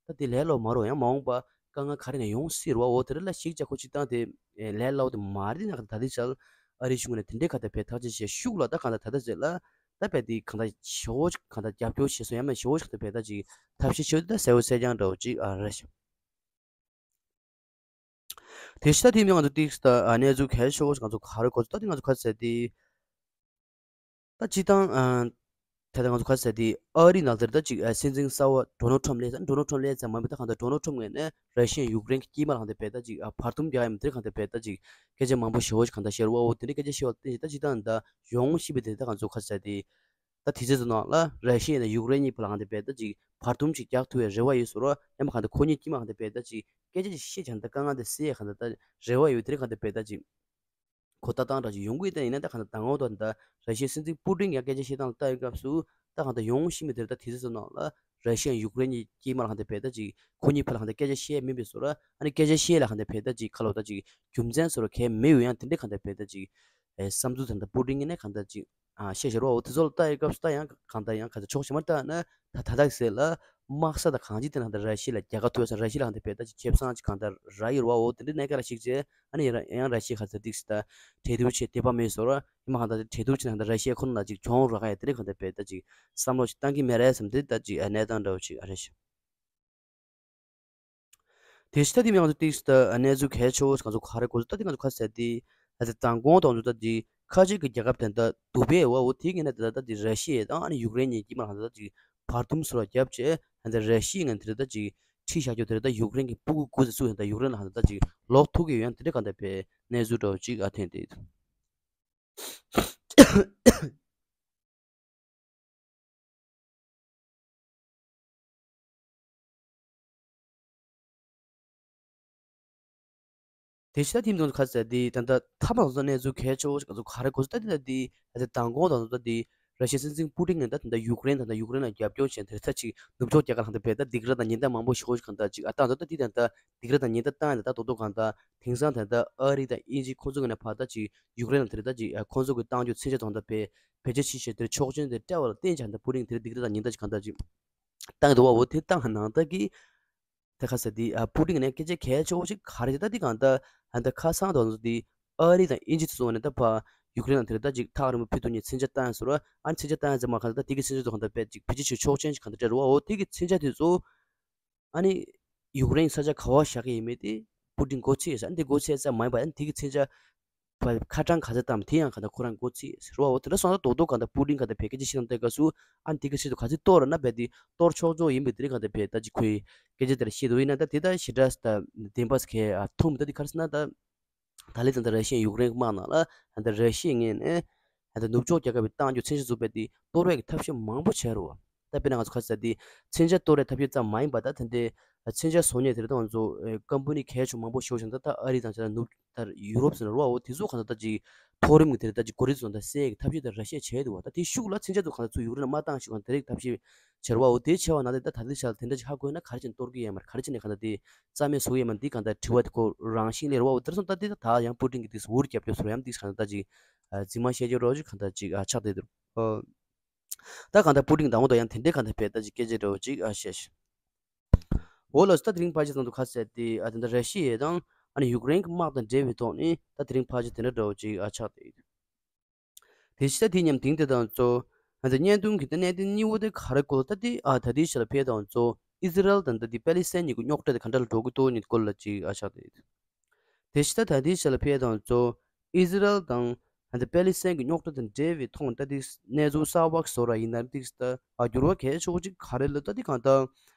ད་དེ་ལས་སླ་པོ་མ་རེད། ཡང་མ་འོངས་པ་དཀའ་ངལ་ག་རེ་ནས་ཡོང་སྲིད་རེད་བ། འོ་དེ་རེད་ལ་ཞིག་ཅག་ཁོ་ཅིག་བཏང་དེ་ལས་སླ་པོ་དེ་མ་རེད། ན་ད་ལྟའི་ཆར་ཨ་རིའི་གཞུང་ནས་དེ་འདྲའི་ག་ད་བས་ཐག་གཅོད་བྱས་ཤུགས་ལ་ད་གང་ལྟར་ད་ལྟ་ཟེར་ལ་ད་བས་དེ་གང་ལྟར་ཞེ་པོ་ཅིག་གང་ལྟར་རྒྱབ་སྐྱོར་བྱས་སོང་ཡང་མེད་ཞེ་པོ་ཅིག་ད་བས་ད་ཅིག་ཐབས་ཤེས་བྱས་ད་གསལ་པོ་གསལ་རྐྱང་འདྲ་བོ་ཅིག་ཨ་རེད་ཤག་དེ་ཤི་ད་དེ་མིན་ང་ཚོ་ཏིག་ད་གནས་ཚུལ་གལ་ཆེ་བོ་ཞིག་ང་ཚོ་ག་རེ་གོ་ཚོད་ད་དེ་ང་ཚོ་ག་ཚོད་དེ། ད་སྤྱི་བཏང་ཨ་ད་ལྟ་ང་ཚོ་ག་ཟེར་དེ་ཨ་རི་ནང་དེར་ད་ཅིག་ཨ་སྲིད་འཛིན་གསར་བ་ཌོ་ནལ་ཊམ་སླེབས་ཙང་། ཌོ་ནལ་ཊམ་སླེབས་ཙང་མ་མི་ད་གང་ལྟར་ཌོ་ནལ་ཊམ་ངོས་ནས་ར་ཤི་ཡ་ཡུཀ་རེན་གྱི་དཀྱིལ་མ་ལ་གང་ལྟར་བས་ད་ཅིག་ཨ་བར་འདུམ་རྒྱག་ཡ་མི་དེར་གང་ལྟར་བས་ད་ཅིག་སྐད་ཆ་མང་པོ་ཞེ་པོ་ཞིག་གང་ལྟར་བཤད་རུ་བ། འོ་དེ་འདྲའི་སྐད་ཆ་བཤད་པ་བརྟེན་ཅིག་ད་སྤྱི་བཏང་ད་ཡོང་ཤེས་པའི་དེ་ད་ང་ཚོ་ག་ཟེར་དེ་ད་དེ་ཚོའི་ནང་ལ་ར་ཤི་ཡ་ནས་ཡུཀ་རེན་གཉིས་བར་ལ་གང་ལྟར་བས་ད་ཅིག་བར་འདུམ་ཅིག་རྒྱག་ཐུབ་པའི་རེ་བ་ཡོད་ཟེར་རོ། ཡང་མ་གང་ལྟར་ཁོ་གཉིས་དཀྱིལ་མ་གང་ལྟར་བས་ད་ཅིག་སྐད་ཆ་ཅིག་བཤད་ཀྱང་ད་དཀའ་ངལ་དེ་སེལ་ཡ་གང་ལྟར་ད་རེ་བ་ཡོད་དེར་གང་ལྟར་བས་ད་ཅིག་གོ་ལྟ་སྟངས་འདྲ་ཞིག་ཡོང་གི་ཡོད་དེ། ཡིན་ན་ད་གང་ལྟར་དང་པོ་ད་ད་ར་ཤི་ཡའི་སྲིད་འཛིན་པུ་ཏིན་གྱིས་སྐད་ཆ་བཤད་སྟངས་ལ་ལྟ་ཡི་སྐབས་སུ་ད་གང་ལྟར་ཡོང་ཤེས་མི་དེར་ད་དེ་ཚོ་ནང་ལ་ར་ཤི་ཡ་ཡུཀ་རེན་གྱི་དཀྱིལ་མ་ལ་གང་ལྟར་བས་ད་ཅིག་ཁོ་གཉིས་བར་ལ་གང་ལྟར་སྐད་ཆ་བཤད་མིན་པའི་བཟོ་འདྲ། ཨ་ནི་སྐད་ཆ་བཤད་ལ་གང་ལྟར་བས་ད་ཅིག་ཁ་ལོ་ད་ཅིག་རྒྱུ་མཚན་བཟོ་འདྲ་གས་མེད་ཡོད། ཡང་དེ་འདྲའི་གང་ལྟར་བས་ད་ཅིག་ཨེ་བསམ་ཚུལ་དེ་ད་པུ་ཏིན་གྱིས་ནས་གང་ལྟར་ཅིག་ཨ་བཤད་བཞག་རོ། འོ་དེ་ཚོ་ལ་ལྟ་ཡི་སྐབས་སུ་ད་ཡང་གང་ལྟར་ཡང་གང་ལྟར་ཕྱོགས་གཞན་མར་ལྟ་ན་ད་ད་ལྟ་གི་ཟེར་ལ་དམག་ས་དང་གང་ཅི་དེ་ན་ད་ར་ཤི་ཡ་ལ་རྒྱལ་ཁ་ཐོབ་ས། ར་ཤི་ཡ་ལ་གང་ལྟར་བས་ད་ཅིག་ཁེ་བཟང་ཅིག་གང་ལྟར་རག་ཡོད་རེད་བ། འོ་དེ་འདྲའི་གནད་འགག་ལ་གཞིགས་བྱས་ཨ་ནི་ཡང་ཡང་ར་ཤི་ཡ་ག་ཚོད་ཏིག་སི་ད་གྲོས་བསྡུར་བྱས་དེ་པ་མེད་བཟོ་འདྲ། ཡང་མ་གང་ལྟར་གྲོས་བསྡུར་བྱས་ན་གང་ལྟར་ར་ཤི་ཡ་ཁོ་ན་ལ་ཅིག་གྱོང་རག་ཡ་དེ་འདྲའི་གང་ལྟར་བས་ད་ཅིག་བསམ་བློ་ཅིག་བཏང་གི་མེད་རེད་བསམ་དེ་ད་ཅིག་ཨ་གནས་སྟངས་འདྲ་བོ་ཅིག་ཨ་རེད་ཤག་དེ་ཕྱི་ད་དེ་མིན་ང་ཚོ་ཏིག་སི་ད་གནས་ཚུལ་གལ་ཆེ་བོ་ང་ཚོ་ག་རེ་གོ་ཚོད་ད་དེ་ང་ཚོ་ག་ཟེར་དེ་ཨ་ཙི་དང་གོང་དང་ཚོ་ད་དེ་ཁ་ཆེ་གི་རྒྱལ་ཁབ་དེ་ད་དུ་བས་བ་འོ་དེ་གི་ནས་ད་ད་དེ་ར་ཤི་ཡ་དང་ཨ་ནི་ཡུཀ་རེན་གཉིས་དཀྱིལ་མ་ལ་ད་ད་ཅིག་བར་འདུམ་སོ་ལ་བརྒྱབ་བྱས་ཨ་ད་ར་ཤི་ཡ་ངན་དེ་ད་ཅིག་ཁྲིད་བཞག་རྒྱུ་དེ་ད་ཡུཀ་རེན་གི་སྤུ་གུ་དགུ་ཙམ་བཙུགས་ཡང་ད་ཡུཀ་རེན་ལ་ད་ད་ཅིག་ལོག་ཐུབ་ཀྱི་ཡོད། ཡང་དེ་འདྲ་གང་ལྟར་བས་གནས་ཚུལ་འདྲ་བོ་ཅིག་ཨ་ཐོན་དེ། དེ་ཕྱི་ད་དེ་མིན་ཁ་ཟེར་དེ་ད་ལྟ་ཐ་མ་ཚོ་གནས་ཚུལ་གལ་ཆེ་བོ་ཞིག་ང་ཚོ་ག་རེ་གོ་ཚོད་ད་དེ་ད་དེ་ད་དེ་མདང་དགོང་དང་ཚོ་ད་དེ་ ར་ཤི་ཡའི་སྲིད་འཛིན་པུ་ཏིན་གྱིས་ད་ད་ལྟ་ཡུཀ་རེན་ད་ད་ཡུཀ་རེན་ལ་རྒྱབ་སྐྱོར་བྱས་ནས་ད་ཅིག་ནུབ་ཕྱོགས་རྒྱལ་ཁབ་ལ་ད་ད་བལ་ད་སྡིགས་ར་དང་ཉེས་འདབས་མང་པོ་ཞེ་པོ་ཞིག་གང་ད་ཅིག་ཨ་བཏང་འདུག་ད་འདི་ད་ད་སྡིགས་ར་དང་ཉེས་འདབས་བཏང་ཡ་ད་ད་རྡོག་རྡོག་གང་ད་དེང་སང་ད་ད་ཨ་རི་དང་དབྱིན་ཇི་ཁོང་ཚོ་གི་ནས་ཕར་ད་ཅིག་ཡུཀ་རེན་ལ་དེ་རེད་ད་ཅིག་ཁོང་ཚོ་གི་བཏང་རྒྱུ་མཚོན་ཆ་དང་ད་བལ་བེད་སྤྱོད་བྱེད་བྱེད་དེར་ཆོག་མཆན་དེ་སྤྲད་པ་ལ་བརྟེན་བྱས་ད་པུ་ཏིན་དེ་རིང་སྡིགས་ར་དང་ཉེས་འདབས་ཅིག་གང་ད་ཅིག་བཏང་འདུག་བ། འོ་དེ་བཏང་ནང་ད་གི་ད་ཁ་ས་དེ་ཨ་པུ་ཏིན་ནས་སྐད་ཆ་གལ་ཆེ་བོ་ཞིག་ག་རེ་ད་དེ་གང་ད་ཨ་ད་ཁ་སང་དང་དེ་ཨ་རི་དང་དབྱིན་ཇི་དེ་ཚོ་ནས་ད་ཕར་ཡུཀ་རེན་ལ་དེ་རེད་ད་ཅིག་ཐག་རིང་པོ་ཕུལ་ཐུབ་ནས་མཚོན་ཆ་བཏང་ཡ་ཟེར་བ། ཨ་ནི་མཚོན་ཆ་བཏང་ཡ་ཟེར་མ་གང་ད་དེ་གི་མཚོན་ཆ་ཚོ་གང་ད་བལ་ཅིག་བེད་སྤྱོད་བྱེད་ཆོག་མཆན་ཞིག་གང་ད་སྤྲད་རེད་བ། འོ་དེ་གི་མཚོན་ཆ་དེ་ཚོ་ཨ་ནི་ཡུཀ་རེན་ས་ཆ་ག་བ་བཞག་གི་ཡིན་མེད་དེ་པུ་ཏིན་མགོ་ཚོས་ཡོད་ས། ཨ་ནི་དེ་མགོ་ཚོས་ཡོད་ས་མ་ཡིན་པ། ཨ་ནི་དེ་གི་མཚོན་ཆ་བ་ཁ་གྲངས་ག་ཚོད་བཏང་དེ་ཡང་ག་ད་ཁོ་རང་མགོ་ཚོས་ཟེར་བ། འོ་དེ་འདྲ་སོང་ཙང་རྡོག་རྡོག་ག་ད་པུ་ཏིན་ག་ད་བལ་སྐད་ཆ་བཤད་ན་ལྟ་ག་སུ་ཨ་ནི་དེ་གི་ཆེད་དུ་ག་ཚོད་གཏོར་ར་ན་བལ་དེ་གཏོར་ཆོག་ཆོག་ཡིན་པའི་དེ་རིང་ག་ད་བལ་ད་ཅིག་ཁོའི་སྐད་ཆ་དེར་བཤད་འདུག་ཡིན་ན་ད་དེ་ད་ཞེ་དྲག་ད་བདེན་པ་ཁས་ཨ་ཐུང་མི་ད་དེ་ག་རེ་ཟེར་ན་ད། ད་ལི་དང་ད་ར་ཤི་ཡ་ཡུཀ་རེན་དམག་ནང་ལ་ད་ར་ཤི་ཡའི་ངོས་ནས་ད་ནུབ་ཕྱོགས་རྒྱལ་ཁབ་ཀྱི་བཏང་རྒྱུ་མཚོན་ཆ་བཟོ་བའི་དེ་གཏོར་བའི་གི་ཐབས་ཤེས་མང་པོ་བྱས་རོ། ད་དཔེར་ན་ང་ཚོ་ཁ་ས་དེ་མཚོན་ཆ་གཏོར་བའི་ཐབས་ཤེས་ཙམ་མ་ཡིན་པ་ད་ད་ལྟའི་མཚོན་ཆ་བཟོ་མཁན་དེ་རེད་ད་ང་ཚོ་ཀམ་པ་ནི་གལ་ཆེ་མང་པོ་ཞིག་བྱུང་ད་ད་ཨ་རི་དང་ཆ་ལ་ནུབ་ད་ཡུ་རོབ་ཟེར་ན་རོ་བ། འོ་དེ་ཚོ་གང་ད་ད་ཅིག་མཐོ་རིམ་གྱི་དེ་རེད་ད་ཅིག་གོ་རིམ་ཚོ་ད་སེལ་གྱི་ཐབས་ཤེས་ད་ར་ཤི་ཡས་བྱས་འདུག་བ། ད་དེ་ཤུགས་ལ་མཚོན་ཆ་ཚོ་གང་ད་ཚུར་ཡུཀ་རེན་ལ་མ་བཏང་ཞིག་གང་དེ་རིགས་ཐབས་ཤེས་བྱས་རོ་བ། འོ་དེ་བྱས་པ་ན་དེ་ད་ད་ལྟའི་ཆ་ལ་དེ་འདྲ་ཅིག་ཧ་གོ་ན་ག་རེ་བྱས་ནས་གཏོར་གི་ཡོད་མ་རེད། ག་རེ་བྱས་ནས་གང་ད་དེ་རྩ་མེད་བཟོ་གི་ཡོད་མ་རེད། འདི་གང་ལྟར་དྲི་བ་དེ་ཁོ་རང་བཞིན་སླེབས་རེད་བ། འོ་དེར་སོང་ད་དེ་ད་ཡང་པུ་ཏིན་གྱི་དེ་འུར་རྒྱབ་རྒྱབ་སོང་ཡང་འདི་གང་ལྟར་ཅིག་ཨ་རྫུན་མ་བཤད་རྒྱུ་རོ་ཅིག་གང་ལྟར་ཅིག་ཨ་ཆགས་བསྡད་འདུག་ཨ། ད་གང་ལྟར་པུ་ཏིན་དང་པོ་དང་ཡང་དེ་འདྲའི་གང་ལྟར་བས་ད་ཅིག་སྐད་ཆ་རོ་ཅིག་ཨ་བཤད་ཤག་འོ་ལགས་སོ། ད་དེ་རིང་ཕལ་ཆེར་ཚང་དུ་ཁ་གསལ་ཏེ་ཨ་དེ་འདྲ་ར་ཤི་ཡ་དང་ཨ་ནི་ཡུཀ་རེན་གྱི་དམག་དང་འབྲེལ་བའི་ཐོག་ནས་ད་དེ་རིང་ཕལ་ཆེར་དེ་འདྲ་འདྲ་བོ་ཅིག་ཨ་ཆགས་བསྡད་ཡོད། དེ་ཕྱི་ད་དེ་མཉམ་དེང་དེ་དང་གཙོ། ང་ཚོ་བརྙན་ཐུང་གི་ད་གནད་དོན་གཉིས་པོ་དེ་ག་རེ་སྐོར་ད་དེ་ཨ་ད་དེའི་ཆ་ལ་ཕེབས་དང་གཙོ། ཨི་ཟི་རལ་དང་ད་དེ་པེ་ལི་སི་ཐན་གཉིས་ཀྱི་རྙོག་དྲ་དེ་ག་འདྲ་ལ་འགྲོ་གི་འདུག་ནི་སྐོར་ལ་ཅིག་ཨ་ཆགས་ཏེ། དེ་ཕྱི་ད་ད་དེའི་ཆ་ལ་ཕེབས་དང་གཙོ། ཨི་ཟི་རལ་དང་ད་པེ་ལི་སི་ཐན་གྱི་རྙོག་དྲ་དང་འབྲེལ་བའི་ཐོག་ད་དེ་གནས་ཚུལ་གསར་པ་བཟོ་ར་ཡིན་ན་དེ་ད་ཨ་འགྱུར་བ་གལ་ཆེ་བོ་ཅིག་ག་རེ་ལ་ད་དེ་གང་ད་ད་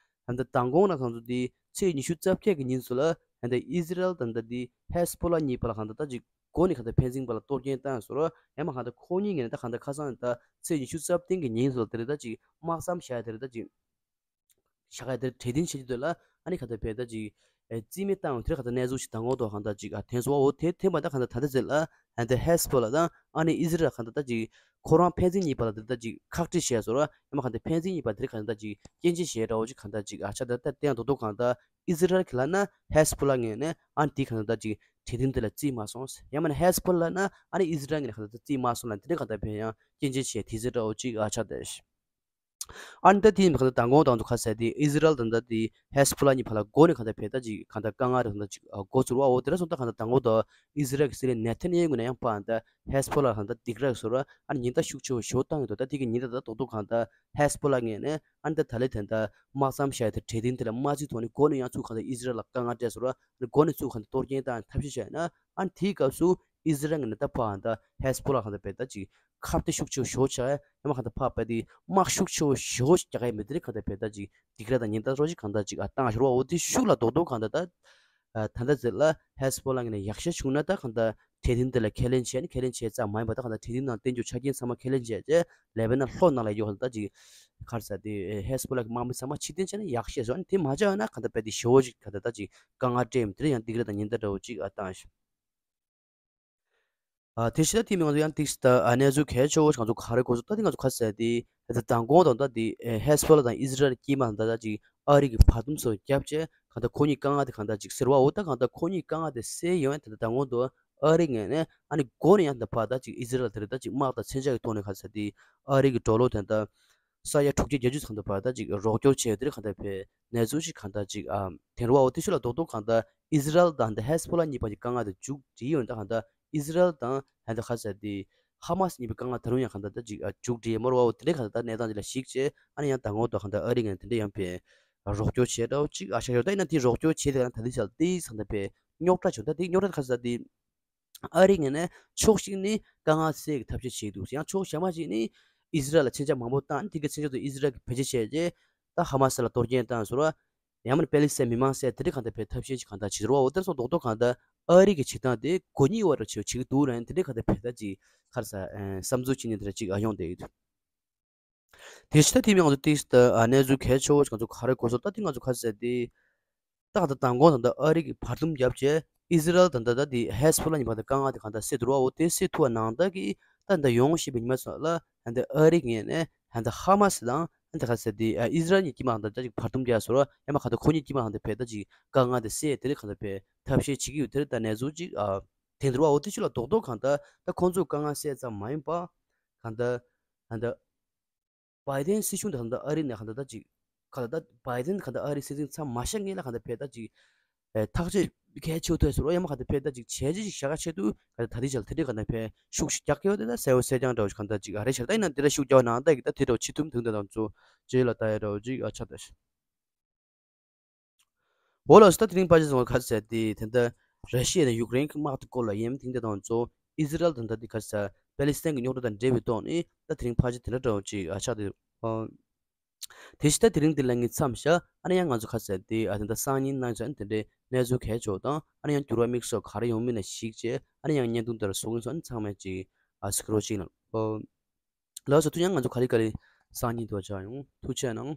མདང་དགོང་ལ་གང་ཚོ་དེ་ཚེས་ཉི་ཤུ་རྩ་བརྒྱད་ཀྱི་ཉིན་ཚོ་ལ་ད་ཨི་ཟི་རལ་དང་ད་དེ་ཧེ་སི་པོ་ལ་གཉིས་བར་ལ་གང་ད་ད་ཅིག་སྒོ་ནས་གང་ལྟར་ཕན་ཚུན་བར་ལ་གཏོར་སྐྱོན་བཏང་སོང་ར། ཡང་མ་གང་ལྟར་ཁོ་གཉིས་ངོས་ནས་ད་གང་ལྟར་ཁ་སང་ད་ཚེས་ཉི་ཤུ་རྩ་བདུན་གྱི་ཉིན་སོགས་དེ་རེད་ད་ཅིག་དམག་མཚམས་བཞག་ཡ་དེ་རེད་ད་ཅིག་བཞག་ཡ་དེར་གྲོས་མཐུན་བྱེད་ཀྱི་འདུག་ལ། ཨ་ནི་གང་ལྟར་བས་ད་ཅིག་རྩིས་མེད་བཏང་བ་དེར་གང་ལྟར་གནས་ཚུལ་ཞིག་མདང་དགོང་ཐོག་གང་ལྟར་ཅིག་ཐོན་སོང་བ། འོ་དེ་ཐོན་པ་ད་གང་ལྟར་ད་ལྟ་ཟེར་ལ་ཨ་ནི་ཧེ་སི་པོ་ལ་དང་ཨ་ནི་ཨི་ཟི་རལ་གང་ལྟར་ད་ཅིག་ཁོ་རང་ཕན་ཚུན་གཉིས་བར་ལ་དེ་ད་ཅིག་ཁག་དཀྲི་བྱས་སོང་ར། ཡང་མ་གང་ལྟར་ཕན་ཚུན་གཉིས་བར་དེར་གང་ལྟར་ཅིག་སྐྱོན་བརྗོད་བྱས་འདྲ་བོ་ཅིག་གང་ལྟར་ཅིག་ཨ་ཆ་ད་ལྟ་བསྟན་རྡོག་རྡོག་གང་ལྟར་ཨི་ཟི་རལ་གྱི་ལ་ན་ཧེ་སི་པོ་ལ་ངོས་ནས་ཨ་ནི་དེ་གང་ལྟར་ཅིག་གྲོས་མཐུན་དེ་ལ་རྩིས་མ་སོང་། ཡང་མིན་ན་ཧེ་སི་པོ་ལ་ན་ཨ་ནི་ཨི་ཟི་རལ་ངོས་ནས་གང་ལྟར་རྩིས་མ་སོང་ལ་དེ་འདྲ་གང་ལྟར་བས་ཡང་སྐྱོན་བརྗོད་བྱས་དེ་ཟེར་འདྲ་བོ་ཅིག་ཨ་ཆགས་བསྡད། ཨ་ནི་ད་དེ་ཡིན་པ་གང་ལྟར་མདང་དགོང་དང་དུ་ཁ་གསལ་ཏེ་ཨི་ཟི་རལ་དང་ད་དེ་ཧེ་སི་པོ་ལ་གཉིས་བར་ལ་སྒོ་ནས་གང་ལྟར་བས་ད་ཅིག་གང་ལྟར་དཀའ་ངལ་རེ་གང་ལྟར་ཅིག་འགོ་ཚུགས་པ། འོ་དེ་འདྲ་སོང་ད་གང་ལྟར་མདང་དགོང་དུ་ཨི་ཟི་རལ་གྱི་སྲིད་བློན་ནེ་ཐན་ཡ་ཧུ་ངོས་ནས་ཡང་པ་ད་ཧེ་སི་པོ་ལ་གང་ལྟར་སྡིགས་ར་བཟོ་ར་ཨ་ནི་ཉེན་བརྡ་ཤུགས་ཆེ་བོ་ཞེ་པོ་བཏང་ཡོད་འདུག་ད་དེ་གི་ཉེན་བརྡ་ད་རྡོག་རྡོག་གང་ལྟར་ཧེ་སི་པོ་ལ་ངོས་ནས་ཨ་ནི་ད་ད་ལེ་དེ་འདྲ་དམག་མཚམས་བཞག་ཡ་དེ་གྲོས་མཐུན་དེ་ལ་མ་བརྩིས་ཐོག་ནས་སྒོ་ནས་ཡང་ཚུར་གང་ལྟར་ཨི་ཟི་རལ་ལ་དཀའ་ངལ་སྤྲད་བཟོ་ར། སྒོ་ནས་ཚུར་གང་ལྟར་གཏོར་སྐྱོན་བཏང་ཐབས་ཤེས་བྱས་ན་ཨ་ནི་དེའི་སྐབས་སུ་ཨི་ཟི་རལ་ངོས་ནས་ད་ཕར་གང་ལྟར་ཧེ་སི་པོ་ལ་གང་ལྟར་བས་ད་ཅིག་ཁ་གཏད་ཤུགས་ཆེ་བོ་ཞེ་པོ་ཆགས་ཡ། ཡང་མ་གང་ལྟར་ཕར་བས་དེ་དམག་ཤུགས་ཆེ་བོ་ཞེ་པོ་ཞིག་རྒྱག་གི་ཡ་མི་དེ་རིགས་གང་ལྟར་བས་ད་ཅིག་སྡིགས་ར་དང་ཉེན་བརྡ་རོ་ཅིག་གང་ལྟར་ཅིག་ཨ་བཏང་ཤོར་བ། འོ་དེ་ཤུགས་ལ་རྡོག་རྡོག་གང་ལྟར་ད་ད་ལྟ་ཟེར་ལ་ཧེ་སི་པོ་ལ་ངོས་ནས་ཡག་ཤོས་བྱུང་ན་ད་གང་ལྟར་གྲོས་མཐུན་དེ་ལ་ཁས་ལེན་བྱས་ནས་ཁས་ལེན་བྱས་ཙམ་མ་ཡིན་པ་ད་གང་ལྟར་གྲོས་མཐུན་ནང་བསྟན་རྒྱུ་ཆ་རྐྱེན་ཚང་མ་ཁས་ལེན་བྱས་རྗེས་ལེ་བྷ་ནན་ལྷོ་ནང་ལ་ཡོད་གང་ལྟར་ཅིག་ག་རེ་ཟེར་དེ་ཧེ་སི་པོ་ལ་གི་དམག་མི་ཚང་མ་ཕྱིར་འཐེན་བྱས་ན་ཡག་ཤོས་སོ། ཨ་ནི་དེ་མ་བྱས་ན་གང་ལྟར་བས་དེ་ཞེ་པོ་ཅིག་གང་ལྟར་ད་ཅིག་དཀའ་ངལ་སྤྲད་ཡོད་མི་དེ་རེད། ཡང་སྡིགས་ར་དང་ཉེན་བརྡ་འདྲ་བོ་ཅིག་ཨ་བཏང་ཤག་ཨ་དེ་ཕྱི་ད་དེ་མིན་ང་ཚོ་ཡང་ཏིག་ད་ཨ་གནས་ཚུལ་གལ་ཆེ་བོ་ང་ཚོ་ག་རེ་གོ་སོང་ད་དེ་ང་ཚོ་ཁ་གསལ་དེ་ད་མདང་དགོང་དང་ད་དེ་ཧེ་སི་པོ་ལ་དང་ཨི་ཟི་རལ་དཀྱིལ་མ་དང་ད་ད་ཅིག་ཨ་རི་གི་བར་འདུམ་སོགས་བརྒྱབ་བྱས་གང་ལྟར་ཁོ་གཉིས་དཀའ་ངལ་དེ་གང་ལྟར་ཅིག་སེལ་བ། འོ་ད་གང་ལྟར་ཁོ་གཉིས་དཀའ་ངལ་དེ་སེལ་ཡོང་ཡ་དེ་ད་མདང་དགོང་དུ་ཨ་རི་ངོས་ནས་ཨ་ནི་སྒོ་ནས་ཡང་ད་ཕར་ད་ཅིག་ཨི་ཟི་རལ་དེ་རེད་ད་ཅིག་དམག་དང་མཚོན་ཆ་གི་ཐོག་ནས་ག་ཟེར་དེ་ཨ་རི་གི་ཌོ་ལར་དེ་ད་ས་ཡ་དྲུག་བརྒྱ་བརྒྱད་ཅུ་ཙམ་དུ་བར་ད་ཅིག་རོགས་སྐྱོར་བྱས་དེ་རིགས་གང་ལྟར་བས་གནས་ཚུལ་ཞིག་གང་ལྟར་ཅིག་ཨ་དེ་རུ་བ། འོ་དེ་ཚོ་ལ་རྡོག་རྡོག་གང་ལྟར་ཨི་ཟི་རལ་དང་ད་ཧེ་སི་པོ་ལ་གཉིས་བར་གྱི་དཀའ་ངལ་དེ་མཇུག་སྒྲིལ་ཡོད་ད་གང་ལྟར་ཨི་ཟི་རལ་དང་ཧན་ད་ག་ཟེར་དེ་ཧ་མ་སི་གཉིས་པའི་དཀའ་ངལ་ད་རུང་ཡང་གང་ལྟར་ད་ཅིག་ཨ་མཇུག་སྒྲིལ་མ་རུ་བ། འོ་དེ་འདྲའི་གང་ལྟར་ད་གནས་སྟངས་ཅིག་ལ་གཞིགས་བྱས་ཨ་ནི་ཡང་ད་ངོ་ད་གང་ལྟར་ཨ་རི་ངས་དེ་འདྲ་ཡང་བས་རོགས་སྐྱོར་བྱས་འདྲ་བོ་ཅིག་ཨ་ཤ་ཡོད་ད། ཡིན་ན་དེ་རོགས་སྐྱོར་བྱས་དེ་གང་ད་དེ་ཚོ་ལ་དེ་གང་ལྟར་བས་རྙོག་དྲ་བྱུང་ད་དེ་རྙོག་དྲ་ག་ཟེར་དེ། ཨ་རི་ངོས་ནས་ཕྱོགས་གཅིག་ནས་དཀའ་ངལ་སེལ་གྱི་ཐབས་ཤེས་བྱས་འདུག་ཡང་ཕྱོགས་གཞན་པ་ཞིག་ནས་ཨི་ཟི་རལ་ལ་མཚོན་ཆ་མང་པོ་བཏང་། དེ་གའི་མཚོན་ཆ་དེ་ཨི་ཟི་རལ་གྱིས་བེད་སྤྱོད་བྱས་རྗེས་ད་ཧ་མ་སི་ལ་གཏོར་སྐྱོན་བཏང་ཟེར་བ། ཡང་མིན་པེ་ལི་སི་ཐན་མི་མང་སེལ་དེ་འདྲ་གང་ལྟར་བས་ཐབས་ཤེས་ཅིག་གང་ལྟར་བྱེད་ཟེར་བ། འོ་དེར་སོང་རྡོག་རྡོག་གང་ལྟར་ཨ་རི་གི་བྱེད་སྟངས་དེ་མགོ་གཉིས་བར་དུ་བྱེད་བྱེད་ཀྱི་འདུག་ར། དེ་འདྲ་གང་ལྟར་བས་ད་ཅིག་ག་རེ་ཟེར་བསམ་ཚུལ་བྱེད་མཁན་དེ་འདྲ་ཅིག་ཨ་ཡོང་བསྡད་ཡོད། དེ་ཕྱི་ད་དེ་མིན་ང་ཚོ་ཏིག་ད་ཨ་གནས་ཚུལ་གལ་ཆེ་བོ་ང་ཚོ་ག་རེ་གོ་སོང་ད་དེ་ང་ཚོ་ག་རེ་ཟེར་དེ། ད་གང་ལྟར་མདང་དགོང་དང་ད་ཨ་རི་གི་བར་འདུམ་བརྒྱབ་བྱས་ཨི་ཟི་རལ་དང་ད་ད་དེ་ཧེ་སི་པོ་ལ་གཉིས་བར་དུ་དཀའ་ངལ་དེ་གང་ལྟར་སེལ་ཐུབ་ར། འོ་དེ་སེལ་ཐུབ་པ་ནང་ད་གི་ ད་ད་ཡོང་ཤེས་པའི་ཉི་མ་ཚོ་ལ་ད་ཨ་རི་ངོས་ནས་ད་ཧ་མ་སི་དང་ད་ག་ཟེར་དེ་ཨི་ཟི་རལ་གཉིས་ཀྱི་མ་ད་ཅིག་བར་འདུམ་རྒྱག་སོང་ར། ཡང་མ་ག་ད་ཁོ་གཉིས་ཀྱི་མ་ད་ཕེ་ད་ཅིག་དཀའ་ངལ་དེ་སེལ་དེ་རིགས་ག་ད་ཕེ་ཐབས་ཤེས་བྱེད་ཀྱི་ཡོད། དེ་རིགས་ད་གནས་ཚུལ་ཅིག་ཨ་དེ་འདྲ་བ། འོ་དེ་ཅིག་ལ་རྡོག་རྡོག་ག་ད་ད་ཁོང་ཚོའི་དཀའ་ངལ་སེལ་ཙམ་མ་ཡིན་པ་ག་ད་ད་ད་བའི་ཏན་སྲིད་གཞུང་དང་ད་ཨ་རི་ནས་ག་ད་ད་ཅིག་ག་ད་ད་བའི་ཏན་ག་ད་ཨ་རི་སྲིད་འཛིན་མཚམས་མ་བཞག་སྔོན་ལ་ག་ད་ཕེ་ད་ཅིག་ཨེ་ཐག་གཅོད་གལ་ཆེ་ཐོས་སོང་ར། ཡང་མ་ག་ད་ཕེ་ད་ཅིག་བྱས་རྗེས་ཤིག་བཞག་ག་ཆེད་དུ་ག་ད་ད་དེ་ཅལ་དེ་འདྲའི་ག་ད་ཕེ་ཤུགས་ཤིག་རྒྱག་གི་ཡོད་དེ། ད་གསལ་བོ་གསལ་རྐྱང་འདྲ་བོ་ཞིག་ག་ད་ཅིག་ཨ་རི་ཤར་ད་ཡིན་ན་དེ་འདྲ་ཤུགས་རྒྱག་ན་ད་གི་ད་དེ་འདྲ་བོ་ཆེ་ཐུབ་མི་འདུག་ད་དང་ཚོ་རྗེས་ལ་ད་ཡ་འདྲ་བོ་ཅིག་ཨ་ཆ་ད་ཤི། འོ་ལགས་སོ། ད་དེ་རིང་ཕལ་ཆེར་ཚང་མ་ག་ཟེར་ཏེ་ད་ལྟ་ར་ཤི་ཡ་དང་ཡུཀ་རེན་གྱི་དམག་དེ་སྐོར་ལ་ཡིན། དེང་དེ་དང་གཙོ་ཨི་ཟི་རལ་དང་ད་དེ་ག་ཟེར་པེ་ལི་སི་ཐན་གྱི་རྙོག་དྲ་དང་འབྲེལ་བའི་ཐོག་ནས་ད་དེ་རིང་ཕལ་ཆེར་དེ་འདྲ་འདྲ་བོ་ཅིག་ཨ་ཆགས་ཏེ། ཨ་དེ་བཞིན་ད་དེ་རིང་འདི་ལ་ངས་མཚམས་བཞག་ཨ་ནི་ཡང་ང་ཚོ་ག་ཟེར་ཏེ་ཨ་དེ་འདྲ་སང་ཉིན་གནངས་ཚེ་ཨ་ནི་དེ་འདྲའི་གནས་ཚུལ་གལ་ཆེ་བ་དང་ཨ་ནི་ཡང་འགྱུར་བ་དམིགས་བསལ་ག་རེ་ཡོང་མིན་ལ་གཞིགས་བྱས་ཨ་ནི་ཡང་བརྙན་ཐུང་འདི་ལ་གཟིགས་མཁན་ཚོ་ཨ་ནི་ཚང་མས་ཅིག་ཨ་གཟིགས་རོགས་ཅིག་གནང་། ཨོ། ལགས་སོ། ཐུགས་རྗེ་ཆེ། ང་ཚོ་ག་ལེ་ག་ལེ་སང་ཉིན་དུ་བཅར་ཡོང་། ཐུགས་རྗེ་གནང་།